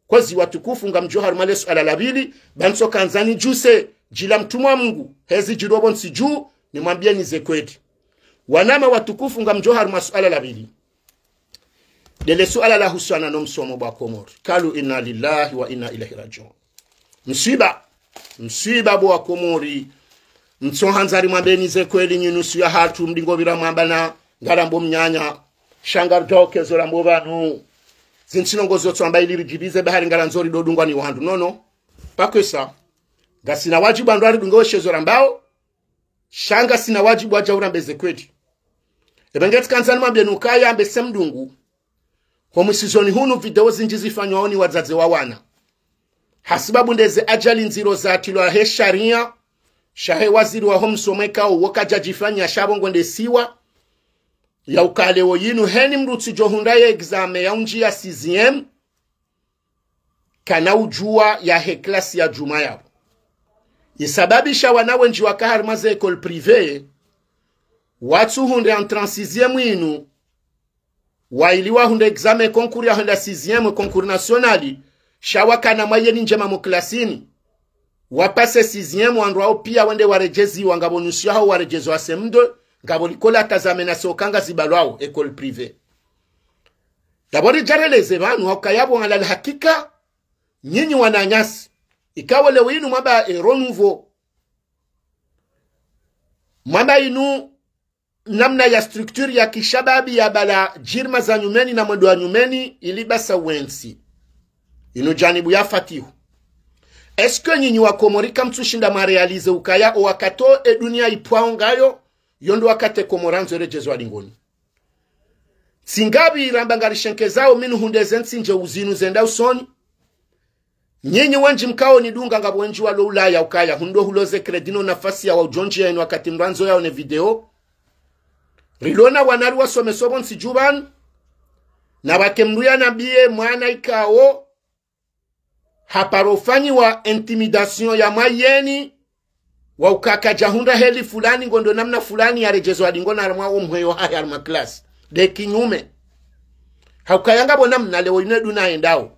Kwezi watukufu ngamdjo harumwa le suala la pvili, ba ntsoka ndzani djuse, dji la mtrumwa Mungu, hezi djiro pvontsi dju, nimwambiyeni ze kweli. Wananya watukufu ngamdjo harumwa suala la pvili. Ndele suala la husiana no msomo bo wa Komori. Kalu inna lillahi wa inna ilaihi rajiun. Mswiba. Mswiba bo wa Komori. Ntsohandza rimwambeni ze kweli nyi nusu ya hatru mdingo pvira mwamba na ngarambo mnyanya. Sha ngarudjao kezo rambo pvanu. Zintsi nongo zo tsamba ili ridjibize bahari ngarandzo ridodungwa ni wandru. Non, non. Pas que ça. Ngasina wadjibu wandru waridunge weshezo rambao. Sha ngasina wadjibu wadja urambe ze kweli. Ebe ngetsi kandza nimwambeni ukaya mbe se mdungu. Ho mwisizoni hunu video zindji zifanywa oni wadzadze wa wana. Hasibabu ndeze ajali ndziro zatrilwa he sharia, shahe waziri waho msomo eka uwo kadjadjifanya sha pvo ngwendesiwa. Ya ukaya leo yinu heni mdru tsidjo hundra ye examen ya undji ya sixième, kana udjuwa yahe klasi ya djumwa yapvo. Isababisha wana wendji waka harumwa ze école privée, watsuhundre entrée en sixième inu, wa ili wahundre examen concours ya hwenda sixième, concours national, sha wakana mwayeni ndjema mo klasini. Wapase sixième, wandru wao piya wende waredjeziwa, ngapvo nusu yaho waredjeziwa C M deux, ngapvo likoli hata za menace okanga zibalwao, école privée. Yapvo ridjareleze pvanu, ha ukaya pvo ngalali hakika, nyinyi wananyasi. Ikao leo yinu mwamba e renouveau. Mwamba inu namna ya structure ya kishababi ya bala djirma za nyumeni na mwendo wa nyumeni ili basa wentsi. Inu janibu ya Fatihu. Est-ce que nyinyi wa Komori kamtsushinda mwa réaliser ukaya o wakati o e dunia ipvwao ngayo, yo ndo wakati Komori yandzo iredjezwa lingoni? Tsi ngapvi ramba ngarishenkezao mi nuhundre ze ntsi ndje uzinu zenda usoni. Nyinyi wendji mkao nidunga ngapvo wendji walo Ulaya ukaya, hundro hulo ze crédit no nafasi ya wa udjo ndjiya inu wakati mrandzo yaone video. Rilona wana riwasomeso pvontsi dju pvanu. Na pvwake mndru ya nambiye mwana ikao haparo fanyiwa intimidation ya mwayeni, wa ukaya kadjahundra heli fulani, ngondo namna fulani yaredjezwa lingoni harumwa o mhweyo hahe harumwa klasi. Nde kinyume. Ha ukaya ngapvo namna leo inu e dunia yendao.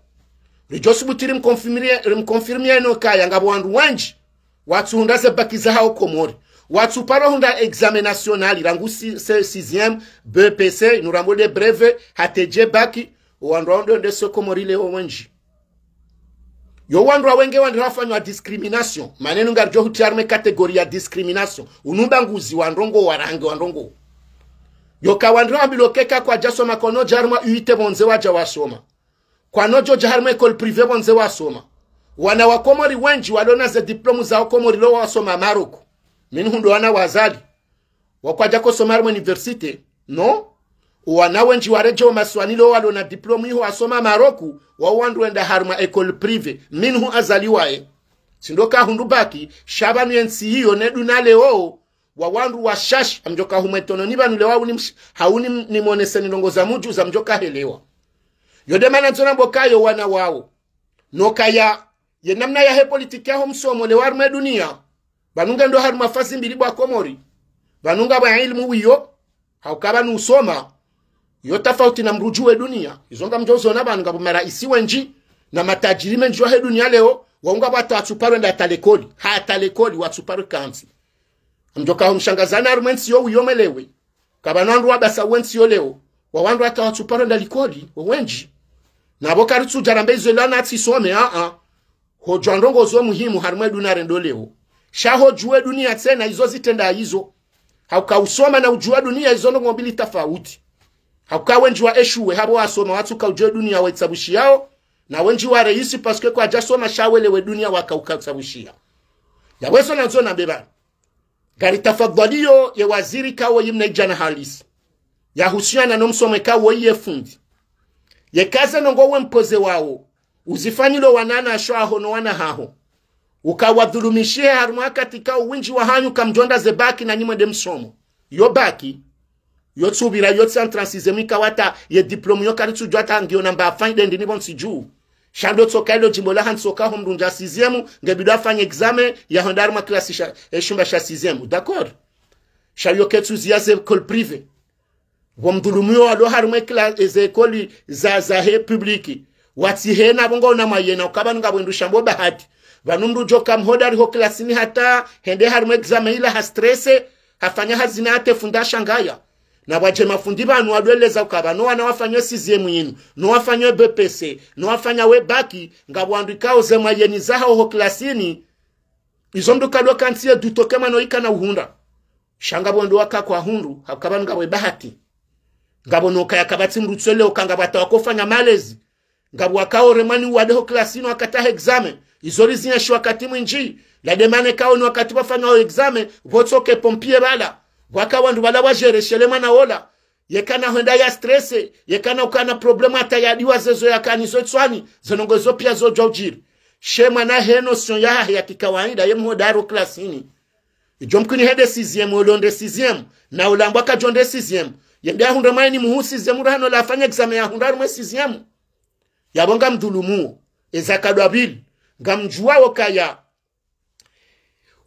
Ridjo subuti rimconfirmie, rimconfirmie eno kaya ngapvo wandru wendji watsuhundra ze bac zahao Komori. Watsuparo hundra examen national, rangu si-, se-, sixième, B E P C, inu rambo nde brevet, hata dje bac, o wandru wao ndo nde so Komori leo wendji. Yo wandru wawenge wandru wafanywa discrimination. Mana inu ngaridjo hutria harumwa e catégorie ya discrimination. Unu mba nguzi wa ndrongoo, wa rangi wa ndrongoo. Yo ka wandru wambilwa keka kwadjasoma kwanodja harumwa U I T pvondze wadja wasoma. Kwanodjo dja harumwa école privée pvondze wasoma. Wana wa Komori wendji walona ze diplôme za Komori lo wasoma Maroc. Mi nuhundro wana wa Azali. Wakwadja kosoma harumwa université, non? Wana wendji waredjeo masiwani leo walona diplôme iho wasoma Maroc, wao wandru wenda harumwa école privée, minhum Azali waye. Tsi ndo kahundru bac, sha pvanu yentsi iyo ne dunia leo, wa wandru washashi, ngamdjoka humwe tononi pvanu leo hau ni msh-, hau ni m-, nimoneseni ndrongoo za mdjuza ngamdjoka helewa. Yo nde mana ntsona mbo kayo wana wao. No kaya, ye namna yahe politiki yaho msomo leo harumwa e dunia. Pvanu ngendo harumwa fazi mbili bo wa Komori. Pvanu ngapvo ilimu wiyo, ha uka pvanu usoma, yo tafauti na mrudju we dunia. Izo ngamdjo uzona pvanu ngapvo maraisi wendji, na matajiri mendji wahe dunia leo, wao ngapvo hata watsuparo enda hata likoli. Hata likoli watsuparo kantsi. Ngamdjoka humshangazana harumwa entsi yo wiyo mwelewe. Kapvana wandru wabasa wentsi yo leo. Wa wandru hata watsuparo enda likoli, wo wendji. Na pvo karitsudja ramba izo lana atsisome, a-a. Hodjua ndrongoo zo muhimu harumwa e dunia rendo leo. Sha hodjua e dunia tsena izo zitrenda izo. Ha uka usoma na udjua dunia izo ndrongoo mbili tafauti. Ha uka wendji wa eshuwe hapvo wasoma watsuka udjua e dunia waitsapvushiyao. Na wendji wareisi parce que kwadjasoma sha welewe dunia waka uka utsapvushiya. Ya wezo nandzo nambe pvanu. Ngaritafadhwaliyo ye waziri kawo yimna idjana halisi. Yahusiana no msomo kawo iye fundi. Yeka ze ndrongoo we mpoze wawo, uzifanyilo wananyasho aho no wana haho. Uka wadhulumishihe harumwa wakati ka uwindji wahanyu kamdjo wenda ze bac na nyi mwende msomo. Yo bac, yo tsupvira, yo tsi entrée en sixième ikao hata ye diplôme yo karitsudjuwa hata ngiyo namba afanye ndeni pvontsi dju. Sha ndo tsoka ilo djimbo laha ntsoka ho mndru ndja sixième, nge bidi afanye examen, ya hwenda harumwa classe sha, e shumba sha sixième. D'accord. Sha yo ketsu ziya ze école privée. Pvo mdhulumiwo walo harumwa e kla-, e ze école za, zahe public. Watsi hena pvo ngwaona mwayena, uka pvanu ngapvo ndru shambo bahati. Pvanu mndru djo ka mhodari ho klasini hata, hende harumwa examen ila ha stressé, hafanya hazi na hata e fundi ashangaya. Na pvwadje mafundi pvanu wadweleza uka pvanu wana wafanya sixième yinu, no wafanya B P C, no wafanya we bac, ngapvo wandru ikao ze mwayeni zahawo ho klasini, izo mndru kalo kantsi ye dutoke mwana ikana uhundra. Sha ngapvo ndo waka kwahundru, hauka pvanu ngapvo bahati. Ngapvo no kaya kapvatsi mndru tswele uka ngapvo hata wakofanya malezi. Ngapvo wakaore mwani uwade ho klasini wakataha examen. Izo lizinyeshiwa wakati mwindji. La demande kao ni wakati pvafanywa o examen, pvotsoke pompier pvala. Pvwaka wandru pvala wadjereshele mwana wola. Yekana hwenda ya stressé, yekana ukana problème hata yadiwa zezo yakanizo itswani, ze ndrongoo zo pia zodjwa udjiri. She mwana he notion yahahe ya kikawaida, ye mhodari ho klasini. Idjo mkini hende sixième, olonde sixième, na ulambwa kadjonde sixième. Yende ahundre mwayeni muhu sixième, urahano la afanye examen ya hundra harumwa sixième. Yapvo ngamdhulumuwo, eza kadwa pvili, ngamdjuwawo kaya.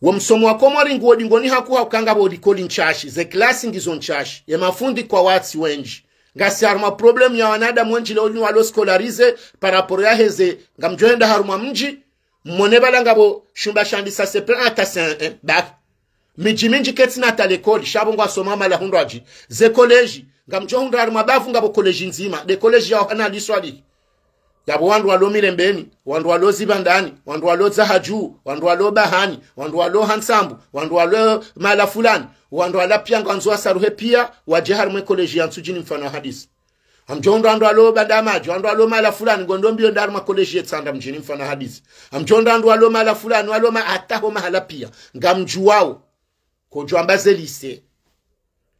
Wo msomo wa Komori nguwo dingoni haku hauka ngapvo likoli ntsashi, ze klasi ngizo ntsashi, ye mafundi kwawatsi wendji. Ngasi harumwa problème ya wanadamu wendji leo ni walo scolarisé par rapport ya heze, ngamdjo henda harumwa mdji, mwone pvala ngapvo shumba shandisa C P un hata C un, bac. Midji mindji ketsina hata likoli, sha pvo ngwasoma mahala hundradji. Ze collège, ngamdjo hundra harumwa bavu ngapvo collège ndzima, nde collège ya Yohana Ali Swalihi. Yapvo wandru walo Mirembeni, wandru walo Zibandani, wandru walo Dzahadju, wandru walo Bahani, wandru walo Hantsambu, wandru walo mahala fulani, wandru wala pia ngwandzo wasaruhe pia, wadje harumwa e collège ya Ntsudjini mfano wa hadisi. Ngamdjo hundra wandru walo Bandamadji, wandru walo mahala fulani, ngondo mbiyo ndari ma collège ye Tsandra mdjini mfano wa hadisi. Ngamdjo hundra wandru walo mahala fulani, walo ma-, hata ho mahala pia. Ngamdjuwawo. Kodjo amba ze lycée.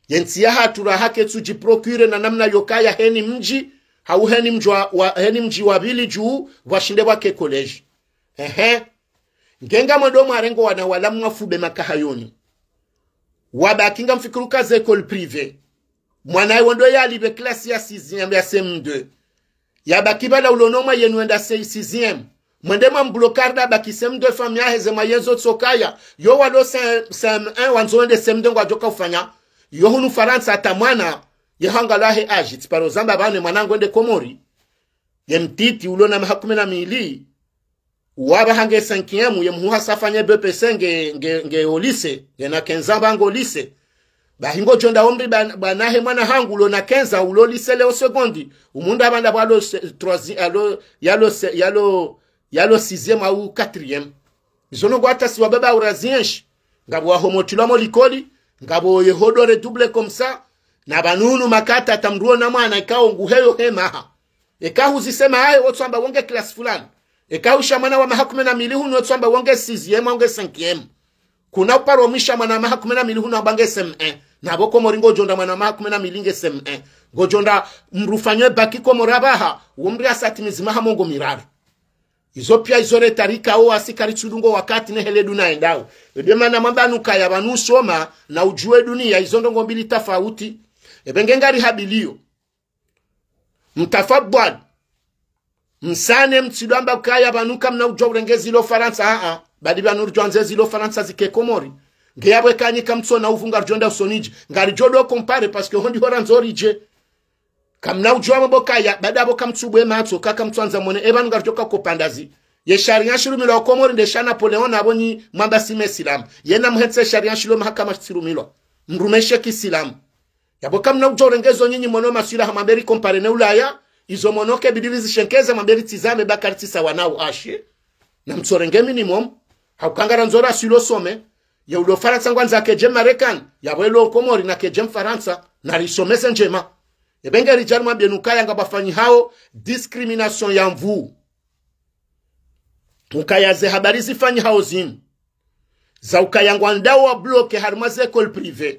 Ye ntsi yahatru raha ketsudji procuré na namna yokaya heni mdji, hau heni mdji wa, wa, heni mdji wa pvili dju, pvwashinde pvwake collège. Ehe. Nge ngamwendo mwarengo wana wala mwafube makahayoni. Wa bac ngamfikiri uka ze école privée. Mwana ye wendo yalipve classe ya sixième ya C M deux. Ya bac pvala ulo no mwayeni wenda se-, sixième. Mwende mwambloqué harda bac C M deux, famille yaheze mwayezo tsokaya. Yo walo C-, C M un, wandzo wende C M deux ngwadjoka ufanya. Yo hunu Farantsa hata mwana, ye hangalo ahe âge, tsiparo zamba pvanu mwana ngwende Komori. Ye mtiti ulo na maha kume na mili. Wapvaha nge cinquième, ye mhuha safanye B P C nge, nge, nge o lycée, nge na quinze ans pvango lycée. Bahi ngodjo nda omri ban-, bwana he mwana hangu ulo na quinze ans, ulo lycée leo seconde. Umunda pvanda pvwalo se-, troisi-, alo, yalo se-, yalo, yalo sixième au quatrième. Izo no ngwatasiwa baba urazienshi. Ngapvo wahomotilwa mo likoli, ngapvo ye hodore double comme ça. Na pvanu unu makata hata mndru ona mwana ikao nguheyo he maha. Eka huzise maha ye wotswamba wonge classe fulani. Eka husha mwana wa maha kume na mili hunu wotswamba wonge sixième, wonge cinquième. Kuna uparo mwisha mwana wa maha kume na mili hunu amba nge C M un. Na pvo Komori ngodjo nda mwana wa maha kume na mili nge C M un. Ngodjo nda mndru fanywe bac Komori apvaha, wo mndru asatimizi maha mengo miraru. Izo pia izo retard ikao wasi karitsudungo wakati ne hele duna yendao. Ebe mana mwamba nukaya pvanu usoma na udjuwe dunia izo ndrongoo mbili tafauti. Ebe nge ngari habiliyo. Mtafadhwali. Msane mtsidjo amba kaya pvanu kamna udjuwa urenge zilo Farantsa, aa. Badi pvanu ridjo andze zilo Farantsa zike Komori. Nge yapvo eka nyi kamtsona uvu ngaridjo nda usoni dje. Ngaridjo do comparé parce que ho ndiho randzo ridje. Kamna udjuwa mambo kaya, bada pvo kamtsubwe matso, ka kamtsuandza mwone, epvanu ngaridjo ka kopandazi. Ye sharia shirumilwa Komori nde sha Napoléon na pvo nyi mwamba si mesilamu. Yena muhetse sharia shilo mahakama shirumilwa. Mrumeshe kisilamu. Yapvo kamna udjo rengezo nyinyi mwono maswila ha mwamberi comparé ne Ulaya, izo mwono ke bidi rizishenkeze mwamberi tizame bakari tisa wanao ashe. Na mtsorenge minimum, hauka ngarandzo ra swilo some, ye ulo Farantsa ngwandzo akedje Marekani, yapvo elo Komori nakedje Mfarantsa, na risomeze ndjema. Ebe nge ridjali mwambie nukaya ngapvafanyihao discrimination ya nvuu. Ukaya ze habari zifanyihao zinu. Za ukaya ngwandao wa bloqué harimwa ze école privée.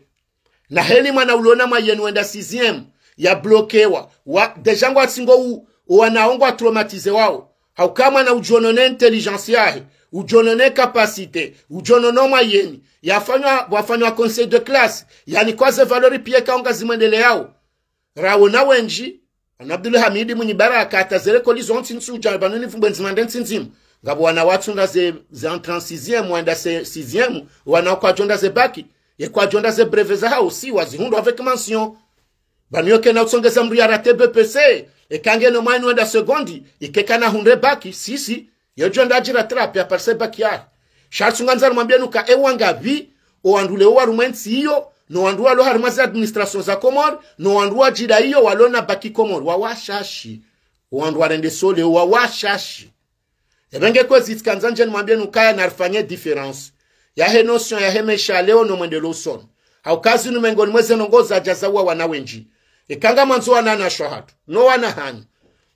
Na heni mwana ulo na mwayeni wenda sixième, ya bloquéwa. Wa, déjà ngwatsingo u, wanao ngwa traumatisé wao. Hauka mwana udjono ne intelligence yahe. udjono ne capacité, udjono no moyens, yafanywa, wafanywa conseil de classe, yanikwa ze valeur piya ikao ngazimwendeleao. Raona wendji, ana Abdul Hamid Mwinyi Baraka, hata ze likoli zontsi ntsu udja pvanu ni fumbe ndzima nde ntsi ndzima. Ngapvo wana watsu nda ze, ze entrée en sixième, wenda se sixième, wana kwadjo nda ze bac, ye kwadjo nda ze brevet zahao, si wazihundru avec mention. Pvanu yo kena utsongeza mdru ya raté B P C, eka ngena moyenne wenda seconde, ike kana hundre bac, si, si, yo djo nda dji rattraper, à part ce bac yahe. Sha tsu ngandza rimwambiye nuka ewa ngapvi, o wandru leo wa harumwa entsi iyo, no wandru walo harumwa ze administration za Komori, no wandru wadjira iyo walo na bac Komori, wawashashi. O wandru warende sole, wawashashi. Epvenge kwezi tsikandza ndje nimwambiye nukaya narifanye différence yahe notion yahe maesha leo no mwendelo usoni. Hauka zinu mengoni mwa ze ndrongoo zadja zaua wana wendji. Eka ngamwandzo wananyashe wahatru, no wana hanyu,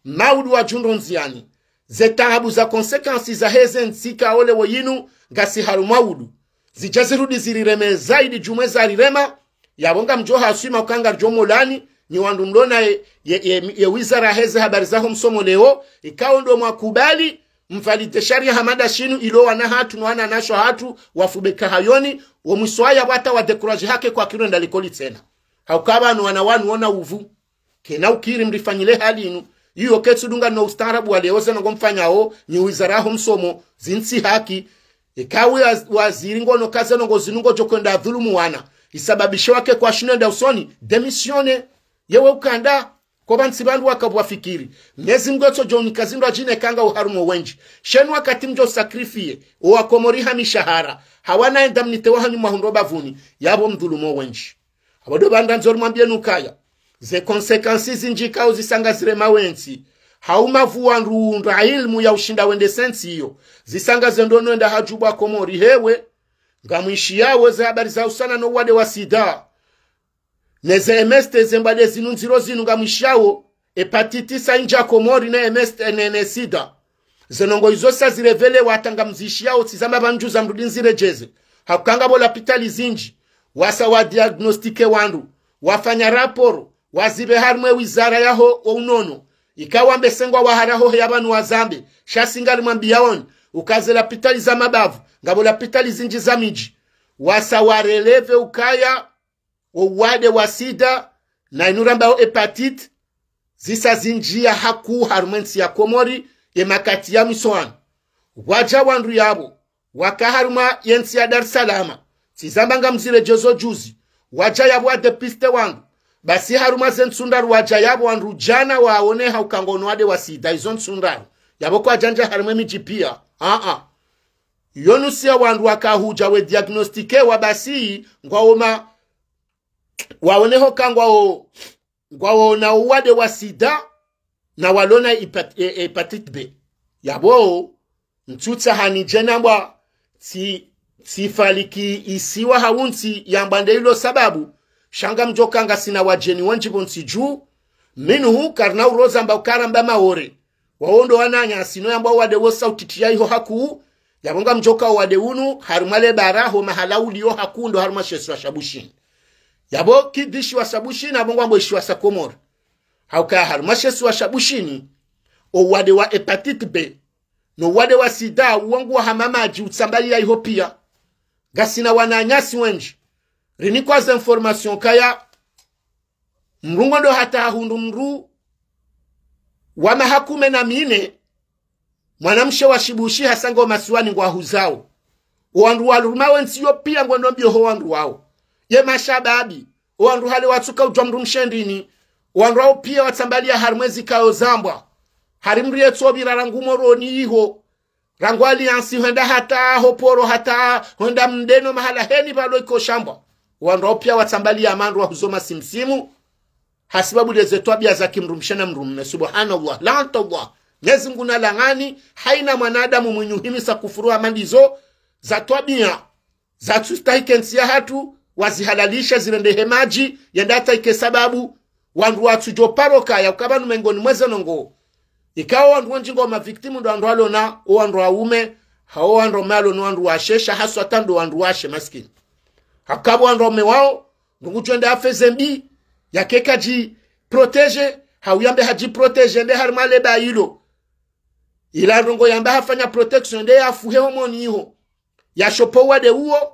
maudu wadjundru ndziani, ze taabu za conséquences zaheze ntsi ikao leo yinu ngasi harumwa udu, zidja zirudi zirireme zaidi djumwa zarirema, yapvo ngamdjo haswima uka ngaridjo molani, nyi wandru mlo na ye, ye, ye, ye wizara yaheze habari zaho msomo leo, ikao ndo mwakubali, mvalide sharia hama nda shinu ilo wana hatru no wananyashe wahatru wafube kahayoni, wo mwiso waya pvwata wa décourager hake kwakirenda likoli tsena. Hauka pvanu wana wanu wona uvu. Kena ukiri mrifanyile hali inu. Iyo ketsu dunga no ustaarabu wa leo ze ndrongoo mfanyao, nyi wizara yaho msomo, zintsi haki. Eka uya waziri ngono ka ze ndrongoo zinu ngodjo kwenda dhulumu wana, isababishe wake kwashino enda usoni, démissionner. Yewe ukanda, ko pvantsi pvandru waka pvwafikiri. Mnyezi Mngu etso djo unika zindru adjine kanga uharumwa wendji. Shenu wakati mdjo sacrifier, o wa Komori ha mishahara, hawana indemnité wahanyu mwahundro bapvuni, yapvo mdhulumu wendji. Apvo ndo pvanda ndzo rimwambiye nukaya, ze conséquences zindji ikao zisa ngazirema wentsi, hau mavu wandru undra ilmu ya ushinda wende sentsi iyo, zisa ngaze ndo no enda hadjubwa Komori hewe, ngamwishiyawo ze habari za usana no wade wa sida. Ne ze M S T ze mbwade zinu ndziro zinu ngamwishiyawo, hépatite sa indja Komori ne M S T ne, ne sida. Ze ndrongoo izo sa zirévélé wata ngamzishiyawo tsi zamba pvandju za mrudi nziredjeze. Hauka ngapvo lapitali zindji, wasa wa diagnostiquer wandru, wafanya rapport, wazipve harumwa e wizara yaho o unono. Ikao wambe sengwa wahara ho heya pvanu wazambe, sha si ngarimwambiyaoni, uka ze lapitali za mabavu, ngapvo lapitali zindji za midji. Wasa wa relevé ukaya, o wade wa sida, na inu rambao hépatite, zisa zindjiya hakuu harumwa entsi ya Komori, ye makati ya mwiso wanu. Pvwadja wandru yapvo, waka harumwa yentsi ya Dar es Salaam, tsi zamba ngamziredjezo juzi, wadja yapvo wa dépister wandru. Basi harumwa ze ntsu ndraru wadja yapvo wandru djana waoneha uka ngono wade wa sida, izo ntsu ndraru. Yapvo kwadjandja harumwa emidji piya. Aa. Yo nusu ya wandru waka hudja we diagnostiquer wa basi, ngwawo ma, waoneho ka ngwawo, ngwawo na uwade wa sida, na walo na hepat-, e, hépatite B. Yapvo, ntsutsaha nidje nambwa, tsi, tsi faliki isiwa hau ntsi yambwa nde ilo sababu, sha ngamdjo ka ngasina wadjeni wendji pvo ntsi dju, minhu karina uroza mba uka ramba Maore. Wawo ndo wananyasi no yambwa wade wo sa utitiya iho hakuu, yapvo ngamdjo ka wade unu, harumwa le bara, ho mahala uliyo hakuu ndo harumwa she isiwa sha Bushini. Yapvo kidhi ishiwa sha Bushini, apvo ngwambo ishiwa sha Komori. Hauka harumwa she isiwa sha Bushini, o wade wa hépatite B, no wade wa sida, uwo nguwo hama madji utsambaliya iho piya. Ngasina wananyasi wendji. Rinikwa ze information kaya, mdru ngo ndo hata hahundru mdru wa maha kume na mine, mwanamshe wa shibushi hasa ngo masiwani ngwahuzao. O wandru wa luruma wentsi yo piya ngwendo mbiyo ho wandru wawo. Ye mashababi, o wandru hale watsuka udjuwa mdrumshe ndrini, o wandru wawo piya watsambaliya harumwa ezikao zambwa. Hari mdru yetso pvira rangu Moroni iho, rangu Alliance hwenda hata ho Poro hata hwenda Mdeno mahala heni pvalo iko shambwa. O wandru wawo piya watsambaliya mandru wahuzo masimsimu. Hasibabu leze twabiya za kimdrumshe na mdrume. Subhanallah. Laantallah. Mnyezi Mngu na laani, haina mwanadamu mwinyi uhimisa kufuru hama ndizo, za twabiya, zatsustahiki entsi yahatru, wazihalalisha zirendehe madji, yenda hata ike sababu, wandru watsudjo paro kaya, uka pvanu mengoni mwa ze ndrongoo. Ikao wandru wendji ngwao ma victimes ndo wandru walo na, o wandru waume, hau wandru waume walo no wandru washe, sha haswa hata ndo wandru washe maskini. Hauka pvo wandru waume wawo, ndo ngudjo enda yafe zembi, yake kadji protéger, hau yambe hadji protéger, nde harumwa le ba ilo. Ila ndrongo yamba hafanya protection nde yafuhe homoni iho, yashopve uwade uwo.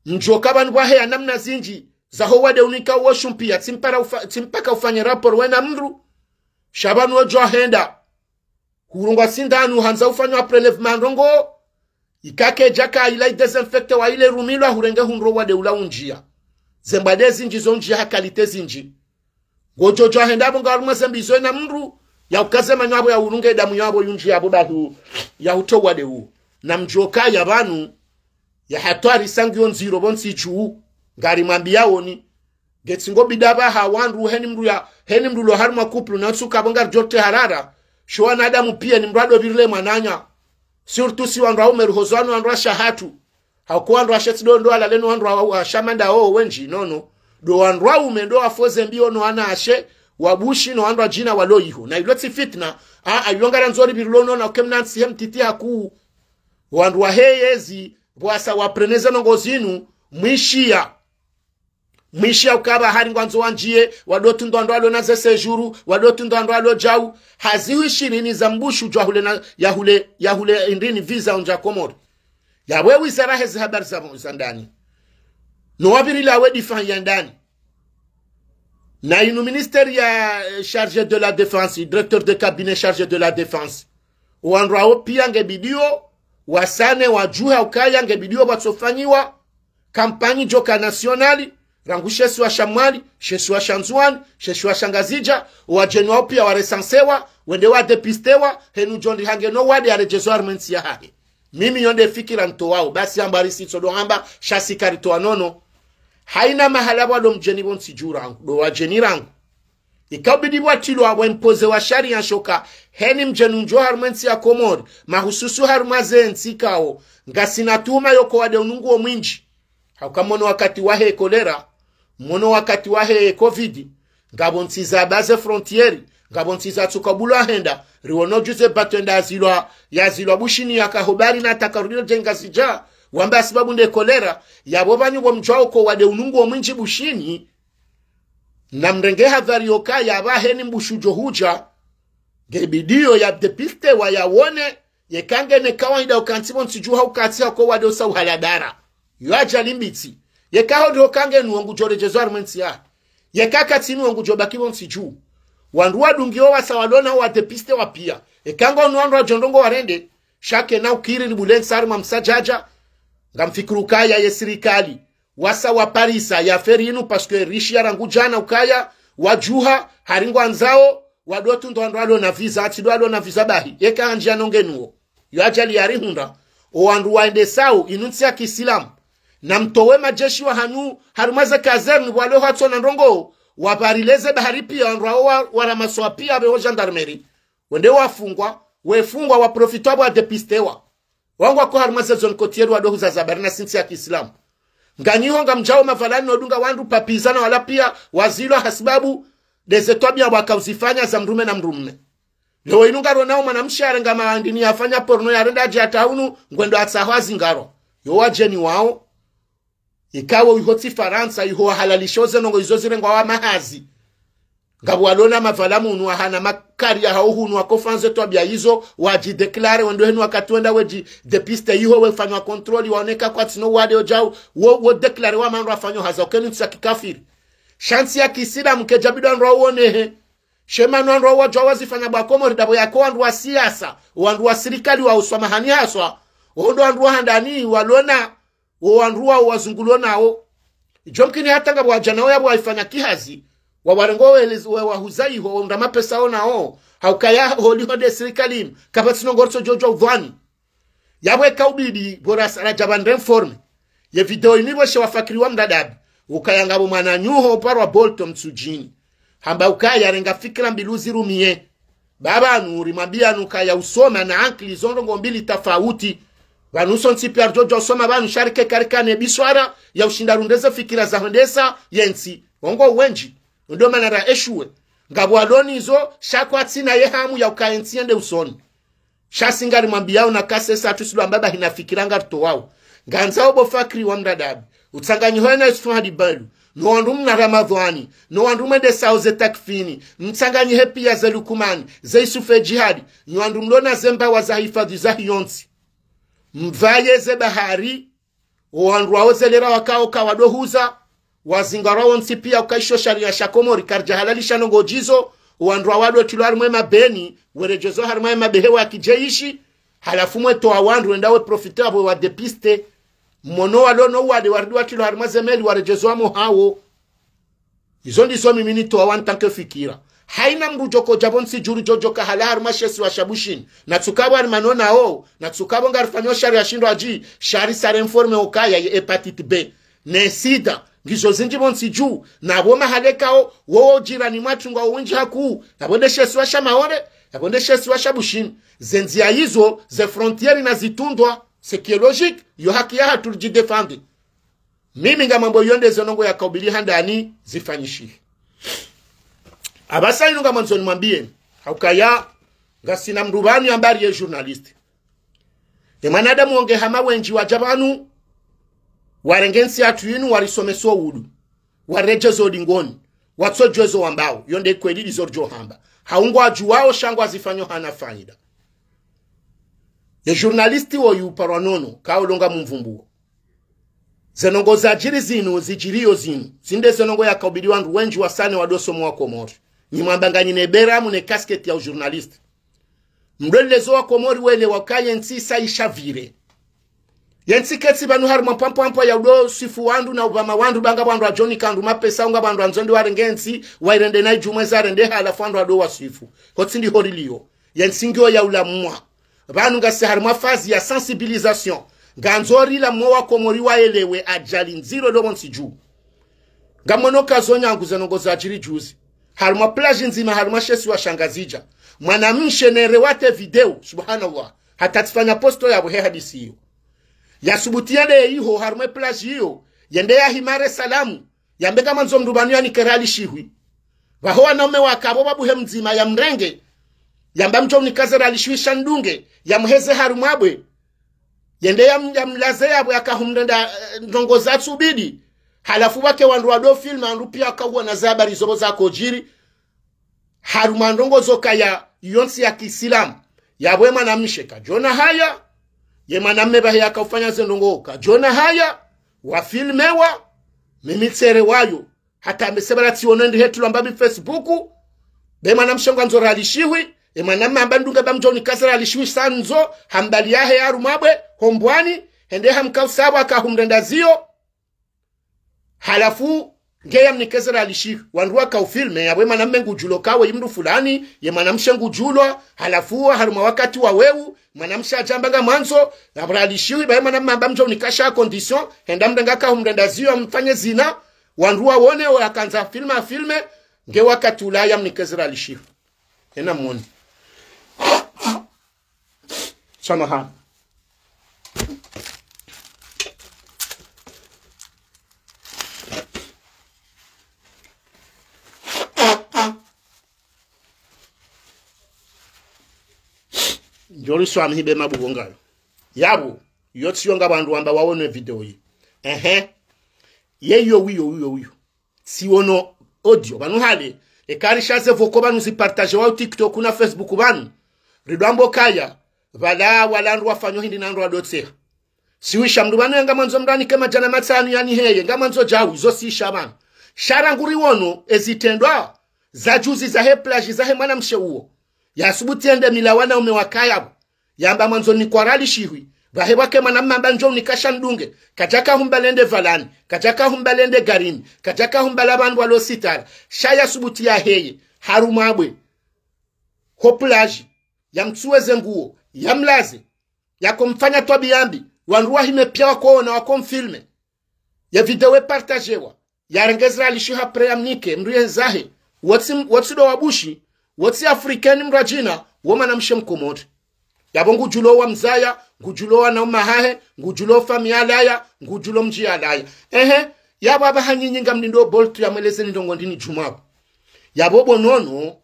Mdjoka pvanu pvwaheya namna zindji zaho uwade unika uwo shumpia, tsi mpara ufa-, tsi mpaka ufanye rapport wena mndru. Sha pvanu wodjo henda hurungwa sindanu, handza ufanywa prélèvement ndrongo, ikake djaka ila idésinfecté wa ile rumilwa, hurenge hundro uwade ula undjia. Zembwade zindji zo undjia ha qualité zindji. Ngodjo djo henda pvo nga harumwa zembi zo ena mndru, ya ukaze manyo apvo, ya urunge damu yapvo, yundjie apvo bahi, ya hutowa uwade uwo. Na mdjoka ya pvanu, ya hatwari sangu yo ndziro pvo ntsi dju, ngarimwambiyaoni. Ngetsi ngo bida pvaha wandru, heni mndru ya, heni mndru lo harumwa couple, na ntsuka pvo ngaridjo te harara. Sho wanadamu pia ni mndru ado pvirile mwananya. Surtout si wandru waume ruhozo wanu wandru washe hatru. Hauka wandru washe tsi ndo ndo walale no wandru wa, wa shamanda o wendji, nono. Ndo wandru waume ndo wafoze mbi ono wanawashe, wabushi no wandru wadjina walo iho. Na ilo tsi fitna, a, a, ilo ngarandzo ripvirilono na ukemna ntsi he mtiti hakuu. Wandru waheyezi, pvwasa wapreneze ndrongo zinu, mwishiya. Mwishiya ukaya pvahari ngwandzo wandjie, wado tundwa wandru walo na ze séjour, wado tundwa wandru walo djau, hazihu ishirini za mbushu djwa hule na, ya hule, ya hule indrini visa undja Komori. Yapvo wizara hezi habari za, za ndani. No wapvirile we défense ya ndani. Na inu ministère ya, eh, chargé de la défense, directeur de cabinet chargé de la défense. Wandru wawo pia nge bidio, wasane wadjuha ukaya nge bidio pvatsofanyiwa kampanyi djoka nationale, rangu she isiwa sha Mwali, she isiwa sha Ndzuwani, she isiwa sha Ngazidja, wadjeni wawo pia waresansewa, wende wadépistewa, henu djo ndi hange no uwade yaredjezwa harumwa entsi yahahe. Mimi yo nde fikira ntowao, basi amba risitso ndo hamba, sha si karitowa nono. Haina mahala pvwa ndo mdjeni pvo ntsi dju rangu, ndo wadjeni rangu. Ika ubidi pvwatilwa wa impoze wa sharia nshoka, heni mdjeni undjo harumwa entsi ya Komori, mahususu harumwa ze ntsi kao ngasina tuhuma yoko uwade unu nguwo mwindji. Hauka mono wakati wahe kolera, mono wakati wahe covid, ngapvo ntsi za baze frontière, ngapvo ntsi za tsuka bulo ahenda, riwono djuze bato enda yazilwa, yazilwa Bushini yaka hobari na takarudiro dje Ngazidja, wamba sibabu nde kolera, yapvo pvanyu pvo mdjwao ko uwade unu nguwo mwindji Bushini, na mrenge hadhari yoka yapvo heni mbushu djo hudja, nge bidio ya dépistewa yawone, yeka ngena kawaida uka ntsi pvo ntsi dju hau katsi hako uwade usa uhaladara. Yo ajali mbitsi. Yeka ho ndo ka nge nuwo ngudjo redjezwa harumwa entsi ya. Yeka katsi nuwo ngudjo baki pvo ntsi dju. Wandru wadungiwo wasa walo na wadépistewa pia. Eka ngo nu wandru wadjo ndrongo warende. Sha kena ukiri ni bule ntsi harumwa msadjadja. Ngamfikiri ukaya ye sirikali wasa waparisa ye affaire inu, parce que rishiya rangu djana ukaya wadjuha, hari ngwandzao wado tundwa wandru walo na visa, atsi ndo walo na visa bahi, yeka handjia no nge nuwo. Yo ajali yarihundra, o wandru waendesao inu ntsi ya kiislamu. Na mtowe madjeshi wahanyu harumwa ze caserne, pvwalo hwatsona ndrongo, wapvarileze bahari pia, wandru wawo wa, waramaswa pia pveho gendarmerie. Wende wafungwa, wefungwa, waprofitwa pvwa dépistewa. Wangu wako harumwa ze zone côtière wado huzaza habari na si ntsi ya kiislamu. Nganyiho ngamdjao mavalani no dunga wandru papiza na wala pia wazilwa hasibabu ndeze twabia waka uzifanya za mdrume na mdrume. Leo inu ngaronao mwanamshe yarenga mahandini yafanya porno yarenda adje hata unu, ngwendo atsaho azingarwa. Yo wadjeni wawo. Ikawo iho tsi Farantsa, iho wahalalisho ze ndrongo izo zirengwa wa mahazi. Ngapvo walo na mavala munu wahana makari yahawo hunu wakofanze twabia izo, wadji déclaré wendo henu wakati wenda wedji dépiste iho wefanywa contrôle waoneka kwatsi no uwade udjao, wo, wo déclaré wa mandru wafanyo haza ukeni ntsi ya kikafiri. Sha ntsi ya kiislamu kedja bidi wandru wawonehe. She mana wandru wawo wadjwa wazifanya pvwa Komori ndapvo yako wandru wa siasa, wandru wa sirikali wa uswa mahani haswa, wo ndo wandru wa handani walo na wo wandru wawo wazungulo nawo. Idjo mkini hata ngapvo wadjana wo yapvo waifanya kihazi, wawarengo welezi, we wahuza iho, wo nda mapesa wo nawo, haukaya holiho nde sirikali inu, kapvatsi no ngorso djodjo udhwani. Yapvo eka ubidi, pvo rasa radja pvandre mforme. Ye video inu ipvo she wa Fakiri wa Mdadabi, ukaya ngapvo mwananyaho uparwa Bolto Mtsudjini. Hamba ukaya yarenga fikira mbili uzirumiye. Pvapvanu rimwambiyani ukaya usoma na ankili zo ndrongo mbili tafauti. Pvanu sontsi pia ridjodja usoma pvanu sha rike karikane biswara ya ushinda rundreze fikira za hwendesa ye ntsi. Wongo wendji. Ndo mana ra échoué. Ngapvo walo nizo, sha kwatsina ye hamu ya ukaya ye ntsi yende usoni. Sha si ngarimwambiyao na kasesa atusilwa mbaba hina fikira ngaritowao. Ngandzao bo Fakiri wa Mdadabi, utsanganyiho na Yusufu Hadi Balu, no wandru mna Ramadhwani, no wandru mwendesao ze takfini, mtsanganyihe piya ze Lukumani, ze Yusufe Jihadi, nyi wandru mlona ze mbawa za hifadhwi za hiyontsi. Mvaye ze bahari, o wandru wao ze lera wakao kawadohuza, wazingarwa wontsi piya uka isho sharia sha Komori karidja halalisha ndrongoo djizo, o wandru wao wadotilwa harimwa ye mabeni, weredjezwa harimwa ye mabehewa ya kijeishi, halafu mwetowa wandru wenda we profite wapvo wadepiste, mwono walo no wade waridi watilwa harimwa ze meli waredjezwa mo hawo. Izo ndizo mimi nitowa en tant que fikira. Haina mndru djoko dja pvo ntsi dju ridjo djoka halawa harumwa she isiwa sha Bushini. Na tsuka pvo harimwa nonao, na tsuka pvo ngarifanyo sharia shindru adji, sha risare informe ukaya ye hépatite B ne sida ngizo zindji pvo ntsi dju, na pvo mahala ikao, wowo jirani mwatru ngwao wendji hakuu, na pvo nde she isiwa sha Maore, na pvo nde she isiwa sha Bushini. Ze ndziya izo, ze frontières na zitundwa, c'est qui est logique, yo haki yahatru ridjidéfendre. Mimi ngamwambo iyo nde ze ndrongoo yakaubidi handani zifanyishihe. Apvasa inu ngamwandzo nimwambiyeni, ha ukaya ngasina mndru pvanu yamba ari ye journaliste. Ye mwanadamu wo nge hama wendji wadja pvanu, warenge ntsi yahatru inu, warisomesa o udu, waredjeza o dingoni, watsodjuwa ezo wambao, iyo nde kweli ndizo ridjo hamba. Ha ungwadjuwao sha ngwazifanyo hana faida. Ye journaliste woyu uparwa nono, kaolo ngamumvumbuo. Ze ndrongoo zadjiri zinu, zidjiriyo zinu, zinde ze ndrongoo yakaubidi wandru wendji wasane wadosomo wa Komori. Nyi mwamba nganyina e beramu ne casquette ya u journaliste. Mdwelelezo wa Komori welewa uka ye ntsi isa ishavire. Ye ntsi ketsi pvanu harimwa mpwampwampwa ya udosifu wandru na upvama wandru ba ngapvo wandru wadjonika wandru mapesa, ngapvo wandru wandzo wende warenge ntsi, wairende na idjumwa eza rende halafu wandru wado wasifu. Hotsi ndiho riliyo. Ye ntsi ngiyo ya ulamwa. Pvanu ngasi harimwa phase ya sensibilisation. Ngandzo rilamwe wa Komori waelewe ajali ndziro ilo pvo ntsi dju. Ngamwono ka zo nyangu ze ndrongoo zadjiri juzi. Harimwa plage ndzima, harimwa she isiwa sha Ngazidja. Mwanamshe nere wate video, subhanallah. Hata tsifanya posto yapvo he hadisi iyo. Yasubuti yende iho, harimwa e plage iyo. Yende yahimare salamu. Yambe ngamwandzo mndru pvanu yanike riali shihwi. Pvaho wanaume waka pvo pvabuhe mdzima yamrenge. Yamba mdjo unika ze riali shihwi sha nidunge. Yamheze harumwa bwe. Yende yam-, yamlaze yapvo yakahumrenda, eh, ndrongoo zatsubidi. Halafu pvwake wandru wado filme, wandru piya wakauona ze habari izo pvo zakodjiri. Harumwa ndrongoo zo kaya yontsi ya kiislamu. Yapvo ye mwanamshe kadjona haya. Ye mwanamme pvahe yakaufanya ze ndrongoo kadjona haya. Wafilmewa. Mimi tsere wayo. Hata mbe se pvala tsiono ndi hetulwa mbapvi Facebook. Be mwanamshe ngwandzo riali shihwi. E mwanamme hamba nidunge ba mdjo unika ze riali shihwi sha ndzo. Hambali yahe harumwa bwe. Ho mbwani. Hende hamkausa pvo akahumrenda ziyo. Halafu, nge yamnike ze riali shihwi. Wandru wakaufilme, yapvo ye mwanamme ngudjulo kawe yi mndru fulani, ye mwanamshe ngudjulwa, halafu, harumwa wakati wa weu, mwanamshe hadja hamba ngamwandzo, yapvo riali shihwi, ba ye mwanamme hamba mdjo unika sha condition, hende hamrenge akahumrenda ziyo, yamfanye zina, wandru wawone, wo yakandza filme, afilme, nge wakati ula yamnike ze riali shihwi. Ena mwone. Samahani. Ndjoli swamihi be mabugo ngayo. Yapvo, yo tsiyo nga wandru wamba waone video yi. Ehe. Ye yo wiyo, wiyo, wiyo. Tsiono audio, pvanu hale, eka rishaze pvoko pvanu zipartage wa TikTok na Facebook pvanu. Ridwambo kaya, pvala wala wandru wafanyo hindri na wandru wadotseha. Siwisha mndru pvanu ye ngamwandzo mndru anike madjana matsanu yaniheye, ngamwandzo djawu, izo sisha pvanu. Sha rangu riwono, ezitrendwa, za juzi zahe plage zahe mwanamshe uwo. Yasubuti yende mila wanaume wakaya pvo. Yamba mwandzo nikwa riali shihwi. Pvahe pvwake mwanamme hamba ndjo unika sha nidunge. Kadjaka humbala yende pvalani. Kadjaka humbala yende garini. Kadjaka humbala pvandru walo sitara. Sha yasubuti yaheye. Harumwa bwe. Ho plage. Yamtsuwe ze nguo. Yamlaze. Yakomfanya twabiya mbi. Wandru wahime piya wakoona wakomfilme. Ye video epartagewa. Yarenge ze riali shihwi après yamnike, mndru yendzahe. Wotsi, wotsi ndo wa Bushi, wotsi Africain mndru adjina, wo mwanamshe Mkomori. Yapvo ngudjulo wamzaya, ngudjulo wanaume hahe, ngudjulo famiyi yalaya, ngudjulo mdji yalaya. Ehe, yapvo apvaha nyinyi ngamlindo Bolt yamwelezeni ndrongoo ndrini djumwa pvo. Yapvo bo nono,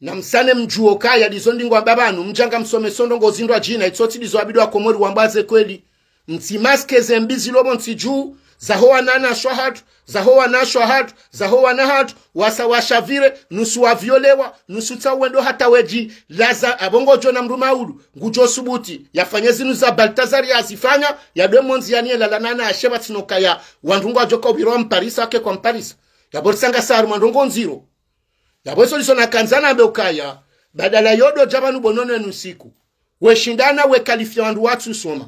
namsane mdjuwe ukaya ndizo ndingo amba pvanu, mdja ngamsomeso ndrongoo zindru adjina, itsotsi ndizo abidi wa Komori wambaze kweli. Mtsimaske ze mbi zilo pvo ntsi dju, Zaho wananyashe wahatru, zaho wananyashe wahatru, zaho wana hatru, wasa washavire, nusu waviolewa, nusu tsa wendo hata wedji, laza, apvo ngodjo ona mdru maulu, ngudjo subuti, yafanye zinu za Baltazar yazifanya, yadwe mondzi yaniye lala nanyashe pvatsina ukaya, wandru ngwadjo ka upvirwa mparisa, wake kwa mparisa. Yapvo ritsanga sa harumwa ndrongoo ndziro. Yapvo izo ndizo nakandza nambe ukaya, badala yodo dja pvanu bo Nono enu siku. Weshindana wekalifia wandru watsu soma.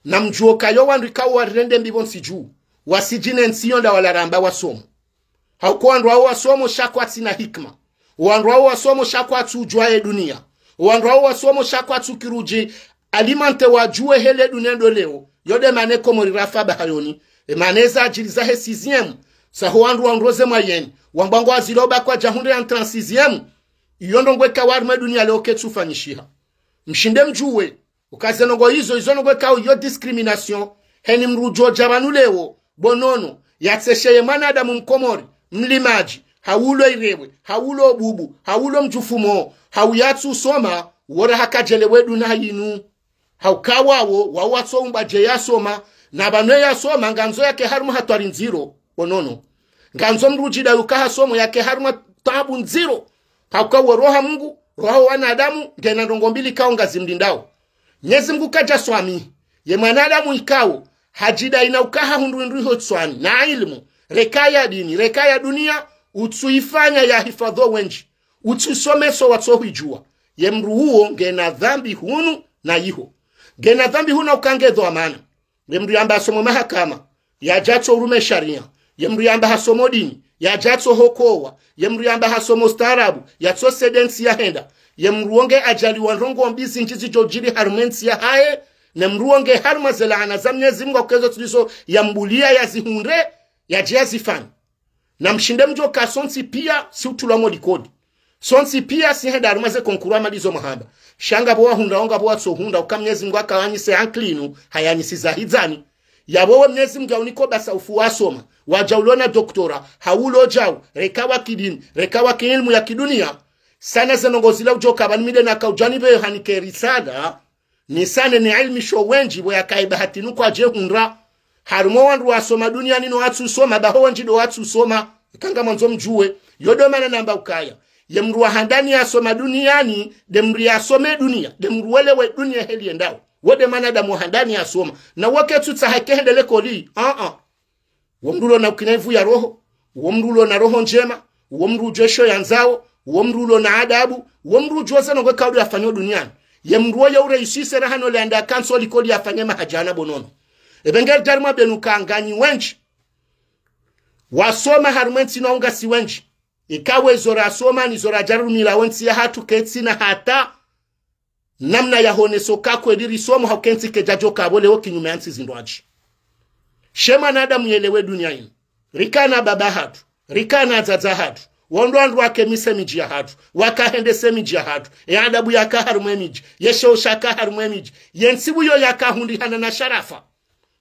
Namdjuwe ukaya wandru ikao warirende mbi pvontsi dju. Wasidjine ntsi yo nda wala ramba wasomo. Hauka wandru wao wasomo sha kwatsina hikima. Wandru wao wasomo sha kwatsu udjuwa ye dunia. Wandru wao wasomo sha kwatsu kiri udji alimenter wadjuwe hele dunia ndo leo. Yo nde mana Komori rafa bahayoni. E mana eza adjiri zahe sixième. Saho wandru wandroze mwayeni. Wambwa ngwazilo ba kwadja hundre entrée en sixième. Iyo ndrongoo ikao harumwa e dunia leo ketsu fanyishiha. Mshinde mdjuwe. Uka ze ndrongoo izo, izo ndrongoo ikao iyo discrimination. Heni mdru udjo dja pvanu leo, bo Nono, yatseshe ye mwanadamu mkomori, mlimadji, hau ulo irewe, hau ulo bubu, hau ulo mdjufumo, hau yatsu soma, wora hakadjelewe dunia yinu. Hauka wao, wao watso umba dje yasoma, na pvanu yasoma, ngandzo yake harumwa hatwari ndziro, bo Nono. Ngandzo mdru udjidai uka hasomo yake harumwa taabu ndziro. Hauka wo roha Mungu, roha wanadamu, ngena ndrongoo mbili ikao ngazimlindao. Mnyezi Mungu kadja swamihi ye mwanadamu ikao hadjidai na uka hahundru hindru iho tswani, na ilmu, reka ya dini, reka ya dunia, utsu ifanya yahifadhwi wendji, utsu somesa watso hwijua. Ye mdru uwo ngena dhambi hunu na iho. Ngena dhambi hunu uka nge dhwamana. Ye mdru yamba hasomo mahakama, yadja tso urume sharia. Ye mdru yamba hasomo dini, yadja tso hokowa. Ye mdru yamba hasomo ustaarabu, yatso saidia ntsi yahenda. Ye mdru wo nge adjaliwa ndrongoo mbi zindji zidjo djiri harumwa e ntsi yahahe. Ne mdru wo nge harumwa ze laana za Mnyezi Mungu, uka ezo tsi ndizo yambulia yazihundre, yadje yazifanye. Namshinde mdjuwe uka sontsi pia si utulwa mo likoli. Sontsi pia si henda harumwa ze concours hama ndizo mwahamba. Sha ngapvo wahundrao ngapvo watso hundra, uka Mnyezi Mungu haka wanyise ankili inu, hayanyisi zahidzani. Yapvo we Mnyezi Mungu ya uniko basa ufu wasoma, wadja ulo na doctorat, hau ulo djau, reka wa kidini, reka wa kiilmu ya kidunia. Sana ze ndrongoo zila udjo ka pvanu mi nde naka udja nipve hanike risala, nisane nielimishe wendji pvo yaka ibahati nu kwadje hundra. Harumwa wandru wasoma duniani no watsu soma, baho wendji ndo watsu soma. Ika ngamwandzo mdjuwe. Yo ndo mana namba ukaya, ye mdru wa handani yasoma duniani, nde mdru yasome dunia, nde mdru welewe dunia heli yendao. Wo nde mwanadamu wa handani yasoma. Na wo ketsu tsaha ike hende likoli. Aa. Wo mdru ulo na ukina ivu ya roho, wo mdru ulo na roho ndjema, wo mdru udjuwa esho yandzao, wo mdru ulo na adabu, wo mdru udjuwa ze ndrongoo ikao ndo yafanyao duniani. Ye mdru wo ye ureisise raha no le anda kanso likoli yafanye mahadjana bo Nono. Epvenge ridjari mwa benu ka nganyi wendji wasoma harumwa e ntsi no ngasi wendji. Ikao ezo rasoma nizo radja rumila wo ntsi yahatru ketsina hata namna ya honeso ka kweli risomo hauka e ntsi kedjadjo ka pvo leo kinyume ya ntsi zindrwadji. She mwanadamu yelewe dunia inu. Rika na baba hatru, rika na dzadza hatru, wo ndo wandru wake mise midji yahatru, waka hendese midji yahatru, ye adabu yaka harumwa e midji, ye sheo shaka harumwa e midji, ye ntsihu yo yaka hundrihana na sharafa.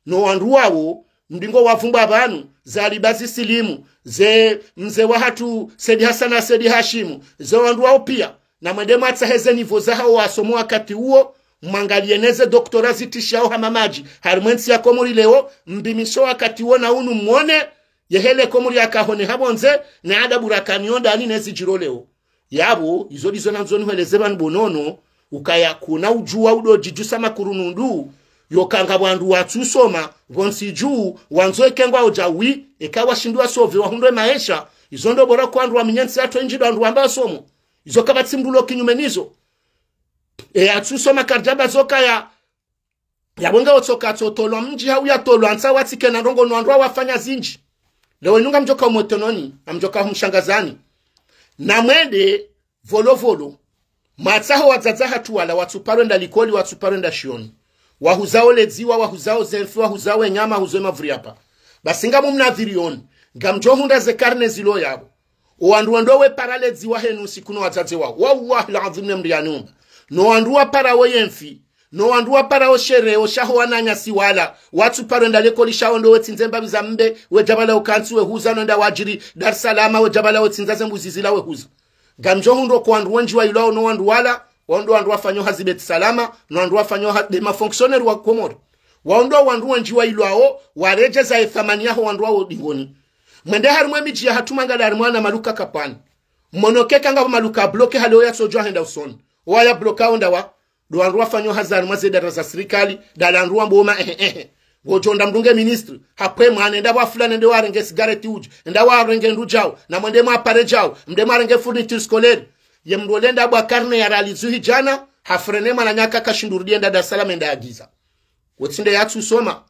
No wandru wawo, mdingo wavumbwa pvanu, ze alibazi silimu, ze mze wahatru Said Hassan na Said Hashimu, ze wandru wawo pia, na mwende mwatsahe ze nivo zahao wasomo wakati uwo, mwangalie neze doctorat zitishao hama madji, harumwa e ntsi ya Komori leo, mbimishe wakati uwo na unu mwone, ye heli Komori yaka hone hapvondze, ne adabu raka nayo ndani ne zidjiro leo. Yapvo, izo ndizo nandzo nihweleze pvanu bo Nono, ukaya kuna udjuwa udo djidjusa makurunundu, yo ka ngapvo wandru watsu soma, pvontsi dju, wandzo eke ngwao djawi, eka washindwa sauver wahundre maesha, izo ndo bora kwa wandru wamenye ntsi yahatru indji ndo wandru wamba wasomo. Izo kapvatsi mdru ulo kinyume nizo. E yatsu soma karidjamba zo kaya, yapvo nge otsoka tsotolwa mdji hau yatolwa ntsa watsi kena ndrongoo no wandru wafanya zindji. Leo inu ngamdjoka umwetononi, ngamdjoka humshangazani. Na mwende, volovolo. Mwatsaho wadzadze hatru wala watsu paro enda likoli, watsu paro enda shioni. Wahuzao ledziwa, wahuzao zemfi, wahuzao enyama, wahuzao emavuri yapa. Basi ngamumnadhirioni, ngamdjo hundra ze karne zilo yapvo. O wandru wendo wepara ledziwa henu usiku no wadzadze wawo. Wallahi al-adhim ne mdru yaniumba. No wandru waparao yemfi. No wandru waparao shereo shaho wananyasi wala. Watsu paro enda likoli shaho ndo wetsindze mbapvi za mbe, wedja pvala ukantsi wehuza no enda wadjiri Dar es Salaam, wedja pvala wetsindza zembuzi zila wehuza. Ngamdjo hundro ko wandru wendji wailwao no wandru wala, wao ndo wandru wafanyao hazi Beit Salam, no wandru wafanyao ha-, nde mafonctionnaire wa Komori. Wao ndo wandru wendji wailwao, waredjeza ye thamani yaho wandru wao dingoni. Mwende harimwa emidji yahatru, mwangalie harimwa na maluka kapvwani. Mwono eka ngapvo maluka bloqué hale oyatsodjuwa henda usoni. Owaya bloqué wo ndawa, ndo wandru wafanyao hazi harimwa ze idara za sirikali, ndala wandru wambo oma ehe ehe. Ngodjo nda mdunge ministre, hapve mwana, enda wa fulani, ende warenge sigareti udje, enda warenge ndru djao, na mwende mwapare djao, mende mwarenge fourniture scolaire. Ye mdru ole enda bwa karne ya ralizuhi djana, hafrene mwananyaka kashindru rudi enda Dar es Salaam enda agiza. Wotsi nde yatsusoma.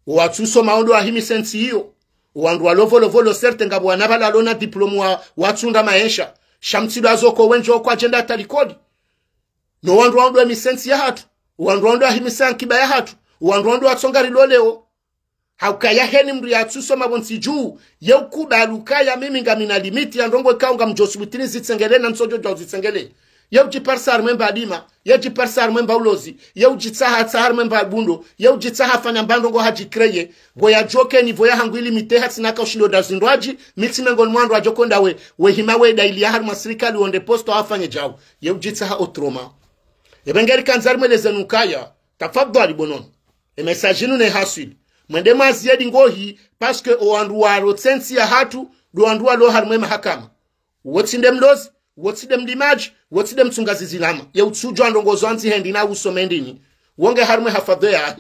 Owatsusoma wo ndo wahimise ntsi iyo. Owandru walo volovolo, certes ngapvo wana pvala walo na diplôme wa, watsunda maesha. Sha mtsindo wazoko wendji wo kwadja enda hata likoli. No wandru wao ndo wahimise ntsi yahatru. Owandru wao ndo wahimise ankiba yahatru. Owandru wao ndo watsonga rilo leo. Haukaya heni mdru yatsusoma pvo ntsi dju, ye ukubali ukaya mimi ngamina limite ya ndrongoo ikao ngamdjo subutini zitsengelee na ntsodjo djau zitsengelee. Ye udjiparisa harimwa emba dima, ye udjiparisa harimwa emba ulozi, ye udjitsaha tsaha harimwa emba bundo, ye udjitsaha fanya mba ndrongoo hadji créé, pvo yadjo ke niveau yahangu ilimite hatsina ka ushindo nda zindrwadji, mi tsi mengoni mwa wandru wadjo konda we, wehima we daili ya harimwa sirikali wonde poste wafanye djau, ye udjitsaha autrement. Epvo ngeri kandza rimweleze nukaya, tafadhwali bo nono. E message inu nehaswili. Mwende mwaziye dingohi, parce que owandru waro tsi entsi yahatru, ndo wandru walo harimwa emahakama. Wotsi nde mlozi, wotsi nde mlimadji, wotsi nde mtsunga zizilama. Ye utsudjuwa ndrongoo zo andzi hendi na usome ndini. Wo nge harimwa ehafadhwe yahe.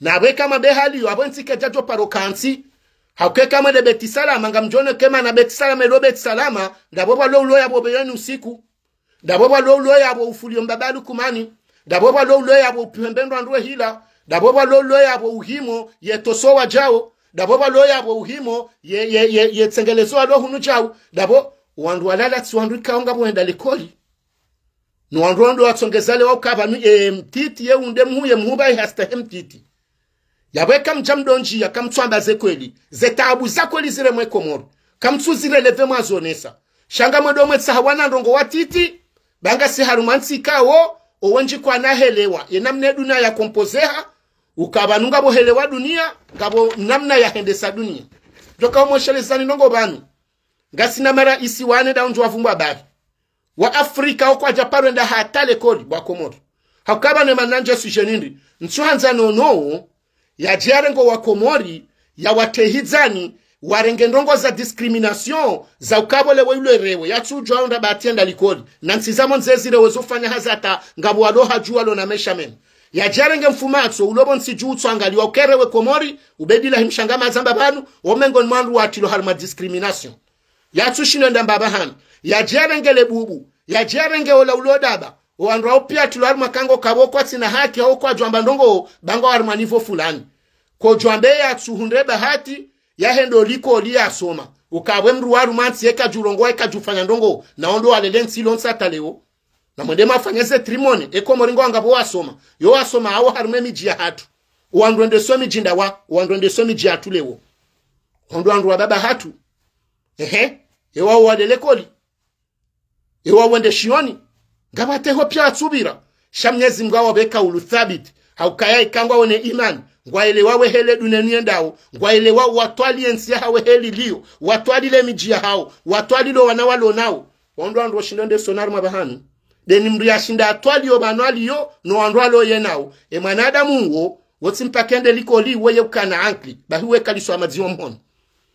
Na pvwe kama be hali yo, apvo entsi kedjadjo paro kantsi. Hauka eka mwende Beti Salama, ngamdjo ona eka mana Beti Salama, elo Beti Salama, ndapvo pvalo ulo yapvo pveyoni usiku. Ndapvo pvalo ulo yapvo ufulio mbaba Lukumani. Ndapvo pvalo ulo yapvo upvihwe mbendwa ndrwe hila. Ndapvo pvalo ulo yapvo uhimo ye toso wadjao. Ndapvo pvalo yapvo uhimo ye, ye, ye, ye tsengelezo walo hunu djao. Ndapvo wandru walala tsi wandru ikao ngapvo wenda likoli. No wandru wao ndo watsongeza le wao ukaya pvanu, e, mtiti ye unde mhuu ye mhuu pvahe hastahi mtiti. Yapvo eka mdja mdondjiya, kamtsuamba ze kweli. Ze taabu za kweli ziremwa e Komori. Kamtsu zirelevé mwazonesa. Sha ngamwendo mwetsaha wana ndrongoo watiti, ba ngasi harumwa ntsi ikao, owendji kwana helewa. Ye namna e dunia ya composéha, ukaya pvanu ngapvo helewa dunia, ngapvo namna ya hendesa dunia. Djoka umweshelezani ndrongoo pvanu. Ngasina maraisi wane nda undji wavumbwa bahi. Wa Afrika wo kwadja paro enda hata likoli, bo wa Komori. Haukaya pvanu e mana ndje sujet nindri. Ntsu handza nono, yadje yarenge owa Komori, yawatehidzani, warenge ndrongoo za discrimination, za ukaya pvo lewo ilo erewo, yatsudjuwa unda ba atienda likoli. Na ntsi za mondze zirewo zofanya hazi hata ngapvo walo hadju walo na maesha mema. Yadje yarenge mfumatso, ulo pvo ntsi dju utsoangaliwa ukerewe Komori, Ubedilahi Mshangama hazamba pvanu, wo mengoni mwa wandru watrilwa harimwa discrimination. Yatsushindo enda mbapvi hanu. Yadje yarenge le bubu. Yadje yarenge ola ulo daba. Owandru wao piya watrilwa harimwa kango kaya pvo kwatsina haki, hau kwadjwamba ndrongoo, ba ngwao harimwa niveau fulani. Kodjwambe yatsuhundre bahati, yahende likoli yasoma. Ukaya pvwe mdru wa harumwa ntsi ye kadjurongoa, ye kadjufanya ndrongoo, na wo ndo walele ntsi ilo ntsi hata leo. Na mwende mwafanye ze trimone, e Komori ngwao ngapvo wasoma. Yo wasoma hawo harimwa emidji yahatru. Owandru wendeso emidji ndawa, owandru wendeso emidji yahatru leo. Wo ndo wandru wa baba hatru. Ehe, ewa walele likoli. Ewa wende shioni. Ngapvo ateho piya watsupvira. Sha Mnyezi Mngu hawapve kaulu thabiti. Haukaya ika ngwao ne imani. Ngwaelewa wehele dunia inu yendao. Ngwaelewa watwali entsi yahawo heli liyo. Watwali le midji yahawo. Watwali lo wana walo nao. Wo ndo wandru washindo nde sona harimwa pvahanu. Ndeni mdru yashinda atwali yo pvanu aliyo, no wandru alo ye nao. E mwanadamu uwo, wotsi mpaka ende likoli, weye ukana ankili. Bahi we kaliswa madziwa mhono.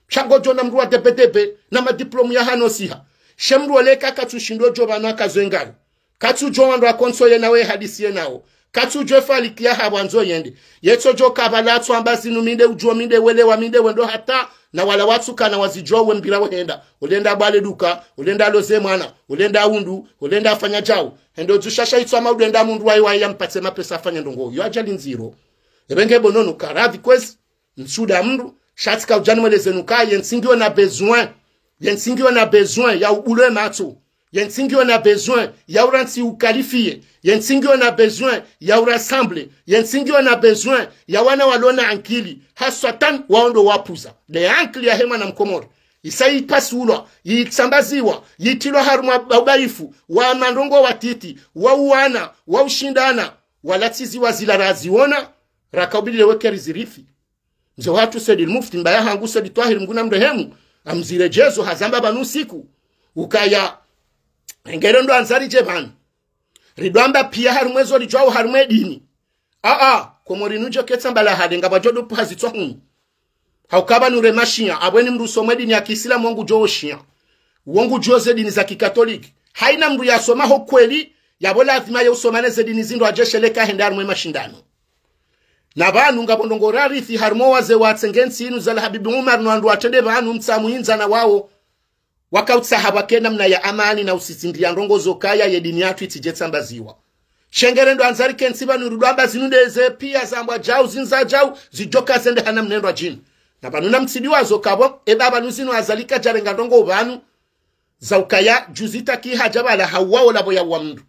Sha ngodjo ona mdru wa debedebe, na madiplome ya hano siha. She mdru ole ka katsushindo djo pvanu akazo engalo. Katsudjo wandru akontso ye nawo ye hadisi ye nawo. Katsudjo efaliki ya hapvo andzo yende. Yetso djo kabala atso amba zinu mi nde udjo mi nde welewa mi nde wendo hata. Na wala watsu kana wazidjo we mbira wehenda. Ulenda bwale duka, ulenda loze mwana, ulenda undu, ulenda afanya djau. Hendo dzushasha itso ama ulenda mundru wayi wayi yampatse mapesa afanya ndrongoo. Yo ajali ndziro. Epvenge bo nono karadhi kwezi. Ntsuda mdru, sha tsika udjani mweleze nuka, ye ntsi ngiyo na besoin, ye ntsi ngiyo na besoin ya ubulwe matso, ye ntsi ngiyo na besoin ya urantsi ukalifie, ye ntsi ngiyo na besoin ya urassemble, ye ntsi ngiyo na besoin ya wana walo na ankili, haswatan wao ndo wapuza. Nde ankili yahe mwana mkomori, isa yipasulwa, yitsambaziwa, yitrilwa harumwa ba-, ubaifu, wa mandrongoo watiti, wa uwana, wa ushindana, wala tsizi wa zila raziona, raka ubidi lewo keri zirifi. Mze wahatru Said al-Mufti, mbaya hangu Said Twahir, Mngu namrehemu, amzire djezo, hazamba pvanu usiku. Ukaya, ngeri ndo andzari dje pvanu. Ridjwamba piya harumwa ezo ridjwao harumwa edini. Aa, Komori nudjo ketsa mbala hale, ngapvadjo dopvu hazitswa hunu. Hauka pvanu re mashia, apvweni mndru usoma dini ya kiislamu wo ngudjuo ushia. Wo ngudjuo ze dini za kikatoliki. Haina mndru yasoma ho kweli, yapvo lazima ye usoma ne ze dini zindru adjesheleka hende harumwa ye mashindano. Na pvanu ngapvo ndrongoo rarithi harumwa wazee watsenge ntsi inu za la Habibu Umar no wandru watrende pvanu mtsamu indzana wawo. Wakautsaha pvwake namna ya amani na usisindria ndrongoo zo kaya ye dini yatru itsidje tsambaziwa. Sha ngeri ndo andzari kentsi pvanu rudwamba zinu ndeze pia zambwa djau zindza djau zidjoka zende hana mnendwa djinu. Na pvanu na mtsidi wazo kapvo, eba pvanu zinu Azali kadjarenga ndrongoo pvanu, za ukaya juzi taki hadja pvala hauwa ola pvo yauwa mndru.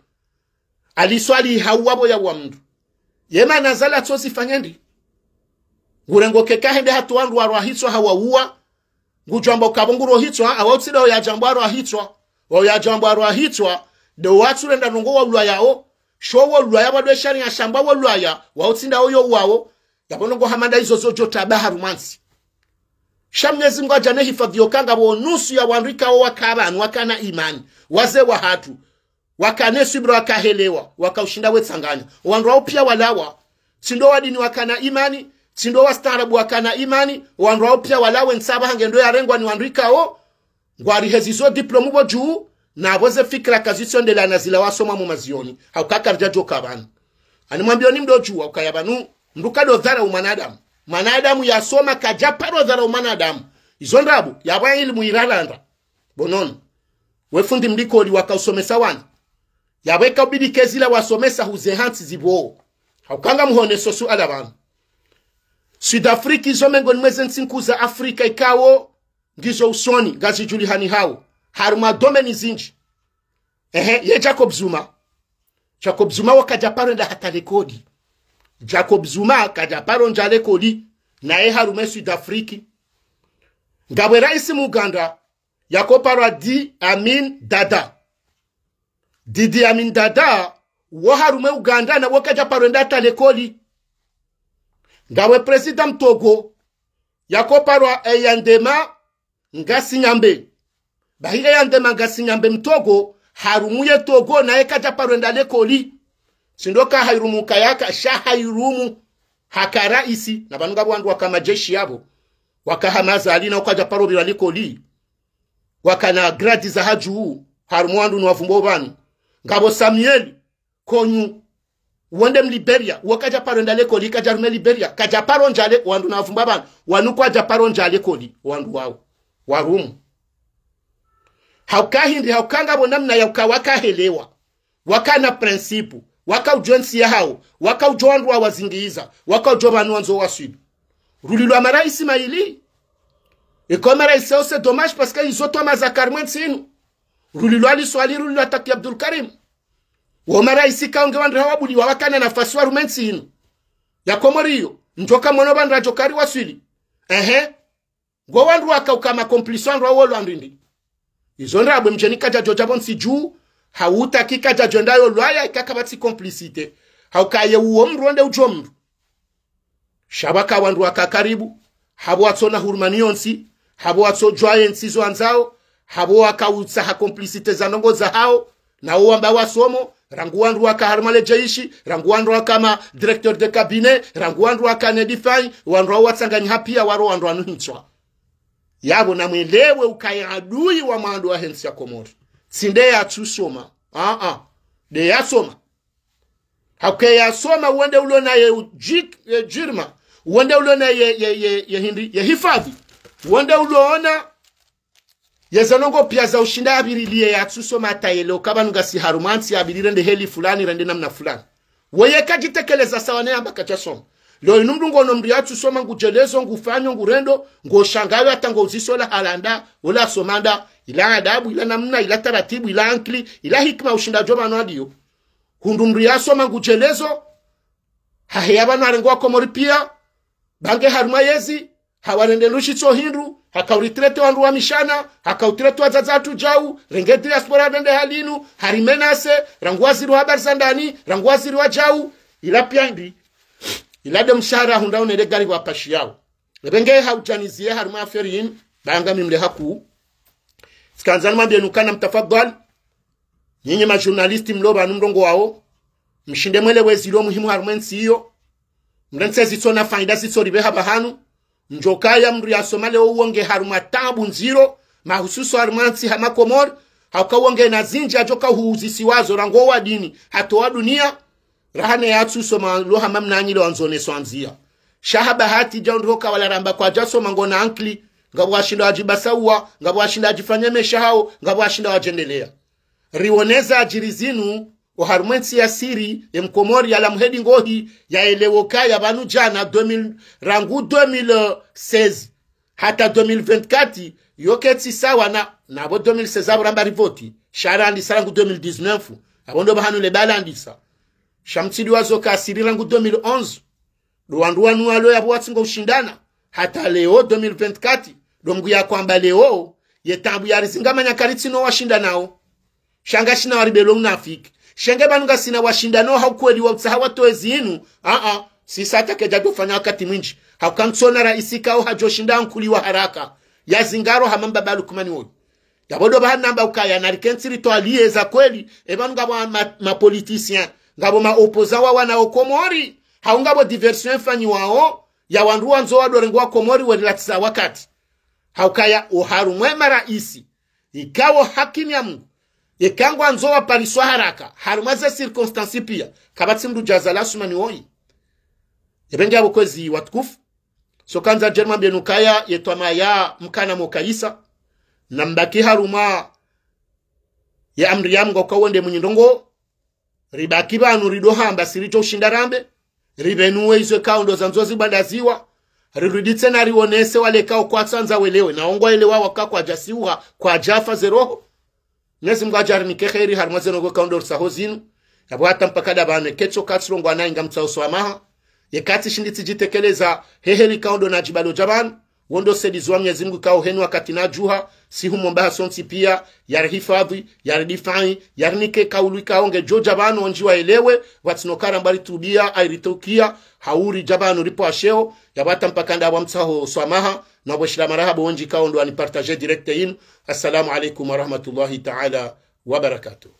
Aliswali hauwa pvo yauwa mndru. Ye mana Azali atsozi fanya ndi. Ngurengo keka hende hatu wandru warwa hitswa hawauwa. Ngudjwamba ukapvo ngurwa hitswa, awa utsinda oyadjambwa warwa hitswa. Oyadjambwa warwa hitswa, de watsurenda ndrongoo wa ulwaya o. Sho wo ulwaya pvwa dwe sharia shambwa wo ulwaya, wa utsinda oyo uwawo. Yapvo ndrongoo hama nda izo zodjo taba harumwa ntsi. Sha Mnyezi Mngu adjane hifadhi yo kanga pvo nusu ya wandru ikao waka pvanu wakana imani. Wazee wahatru. Wakane subira wakahelewa, wakaushinda wetsanganya. Wandru wao pia walawa. Tsindo wa dini wakana imani, tsindo wastaarabu wakana imani, wandru wao pia walawe ntsi apvaha ngendo yarengwa ni wandru ikao. Ngwari hezizo diplôme pvo dju, na pvo ze fikira kazitsondelana zila wasoma mu mazioni. Hauka karidjadjoka pvanu. Ani mwambioni mdo dju, ukaya pvanu, mndru kado dhara umwanadamu. Mwanadamu yasoma kadjaparo dhara umwanadamu. Izo ndrabo, yapvo ilimu iralanda. Bonono. We fundi mlikoli wakausomesa wana. Yapvo eka ubidi ke zila wasomesa huze hantsi zipvo. Hauka ngamhoneso suala pvanu. Sud Afrique izo mengoni mwa ze ntsi nkuu za Afrika ikao ngizo usoni, ngazidjulihani hao. Harumwa domaine zindji. Ehe, ye Jacob Zuma. Jacob Zuma wo kadjaparo enda hata likoli. Jacob Zuma kadjaparo ndja likoli. Naye harumwa Sud Afrique. Ngapvo raisi mu Uganda, yakoparwa Idi Amin Dada. Idi Amin Dada, wo harumwa Uganda na wo kadjaparo enda hata likoli. Ngapvo président Mtogo, yakoparwa Eyandema Ngasinyambe. Bahi Eyandema Ngasinyambe Mtogo, harumwa ye Togo, naye kadjaparo enda likoli. Tsindo ka hairumu kayaka, sha hairumu haka raisi, na pvanu ngapvo wandru waka majeshi yapvo. Waka hama Azali na wo kadjaparo pvira likoli. Wakana gradi za hadju, harumwa wandru ni wavumbo pvanu. Ngapvo Samuel Konyu, wo nde Mliberia, wo kadjaparo enda likoli, kadjarumwa Liberia, kadjaparo ndja le, wandru na wavumbo pvanu, wanu kwadjaparo ndja likoli, wandru wao. Warumu. Hauka hindri, hauka ngapvo namna ya uka wakahelewa. Wakana principe, wakaudjuwa entsi yahao, wakaudjuwa wandru wawazingiza, wakaudjuwa pvanu wandzo waswili. Rulilwa maraisi mayili. Eka maraisi yao c'est dommage parce que izo twama za karimwa entsi inu. Rulilwa Ali Swalihi, rulilwa Taki Abdul Karim. Wo maraisi kaonge wandru hawabuliwa wakana nafasi warumwa entsi inu. Ya Komori iyo, ndjoka mwono pvandru wadjokari waswili. Ehe. Ngo wandru wakauka ma complice wandru wawo lwa ndrindri. Izo ndrabo mdjeni kadjadjo djapvo ntsi dju, hauta ki kadjadjo enda yo lwaya ikaka pvatsi complicité. Hauka ye uwo mndru wende udjo mndru. Sha pvwaka wandru waka karibu, hapvo watsona hurumani yontsi, hapvo watsodjuwa yentsi zo wandzao, hapvo wakautsaha complicité za ndrongoo zahao, na wo wamba wasomo, rangu wandru waka harumwa le jeshi, rangu wandru waka ma directeur de cabinet, rangu wandru waka ne défense, wandru wao watsanganyiha pia waro wandru wanu hintswa. Yapvo namwelewe ukaya adui wa mwando wahe ntsi ya Komori. Tsi nde yatsusoma. Aa. Nde yasoma. Hauka yasoma, wo nde ulo naye ujik-, ye jirma. Wo nde ulo naye ye, ye, ye hindri, ye hifadhi. Wo nde ulo ona yeze ndrongoo pia za ushinda yapvirilie yatsusoma hata yele, uka pvanu ngasi harumwa ntsi yapviri rende heli fulani, rende namna fulani. Weye kadjitekeleza sawa ne yamba kadjasoma. Leo inu mndru ngono mndru yatsusoma ngudjelezo, ngufanyo, ngurendo, ngoshangayo hata ngouziso la halanda, ola somanda, ila adabu, ila namna, ila taratibu, ila ankili, ila hikima ushinda djo pvanu adiyo. Hundru mndru yasoma ngudjelezo, haheya pvanu harenge wa Komori pia, bange harumwa yezi, hawarende ndrushi tso hindru, haka uretraité wandru wa mishana, haka uretraité wadzadze watru djau, renge diaspora rende halinu, hari menacé, rangu waziri wa habari za ndani, rangu waziri wa djau, ila pia ndi, ila nde mshahara hundra unele gari wa pashi yao. Ebe nge haudjaniziye harumwa affaire yinu, banga mimle haku. Tsikandza nimwambiye nukana mtafadhwali, nyinyi ma journaliste mlo pvanu mrongowao, mshinde mwelewe zilo muhimu harumwa entsi iyo. Mrentsi zitsona faida zitsoripveha pvahanu. Ndjo kaya mndru yasoma leo uwo nge harumwa taabu ndziro, mahususwa harumwa ntsi hama Komori, hauka uwo ngena zindji yadjoka huuzisiwazo rangu owa dini, hata owa dunia, raha ne yatsusoma lo hama mnanyi leo wandzone swandzia. Sha ha bahati dja undru hoka wala ramba kwadjasoma ngwona ankili, ngapvo washinda wadjibasauwa, ngapvo washinda wadjifanya mesha hawo, ngapvo washinda wadjendelea. Riwoneza adjiri zinu, oharumwa entsi ya Siri, emkomori yalawa mhedi ngohi, yaelewa ukaya pvanu djana deux mille, rangu deux mille seize hata deux mille vingt-quatre, yo ketsi sawa na, napvo deux mille seize apvo ramba rivoti, sha randisa rangu deux mille dix-neuf, apvo ndo pvahanu le bala andisa. Sha mtsidi wazo ka Siri rangu deux mille onze, ndo wandru wanu walo yapvo watsingo ushindana, hata leo deux mille vingt-quatre, ndo mngu ya kwamba leo, ye taabu yarizinga manya karitsina washindanao. Sha ngashina waribelo unafiki. Sha nge pvanu ngasina washindanao ha ukweli wa utsaha watowe zinu. Aa, sisa hata kedja dofanya wakati mwindji. Hauka ntsona raisi kao hadjoshinda ankuli wa haraka. Yazingaro hama mbaba Lukmani woyi. Yapvo ndo pvahanu namba ukaya narikentsi ritwaliye za kweli. Epvanu ngapvo ma, ma politiciens. Ngapvo ma opposants wa wana o Komori. Hau ngapvo diversion ifanyiwao. Ya wandru wandzo wadorengwa Komori werilatisa wakati. Haukaya oharumwa emaraisi ikao hakini ya Mungu, yeka ngwandzo wapariswa haraka, harumwa ze circonstances pia, kapvatsi mndru djaza la Asumani woyi. Epvenge apvo kwezi watukufu. So kandza djeri mwambieni ukaya ye twamaya mkana mo kayisa, na mbaki harumwa ye amri ya Mungu ukao wende mwinyi ndrongoo, ribaki pvanu rido hamba si ridjo ushinda rambe, ripvenuwe izo ikao ndo zandzo zibwandaziwa, rirudi tsena riwonese wale ikao kwatsandza welewe, na wo ngwaelewao waka kwadjasiuha, kwadjafa ze roho. Mwenyezi Mungu nadjarinike kheri harumwa ze ndrongoo ikao ndo risaho zinu, yapvo hata mpaka ndapvanu, ketso katsi longwa nayi ngamtsaho swamaha, yeka tsishindi tsidjitekeleza, he heli ikao ndo nadjibalo dja pvanu, wo ndo saidizi wa Mwenyezi Mungu ikao heni wakati nadjuha, si humomba hasontsi pia, yarihifadhwi, yaridifai, yarinike kaulu ikao ngedjo dja pvanu ondji waelewe, pvatsina ukaya ramba ritubia, ayi ritukia, hau ridja pvanu ripvwasheo, yapvo hata mpaka ndapvo ngamtsaho swamaha, na pvo shila marahaba ondji ikao ndo wanipartager direct yinu. Assalamu alaikum wa rahmatullahi ta'ala wa barakatuh.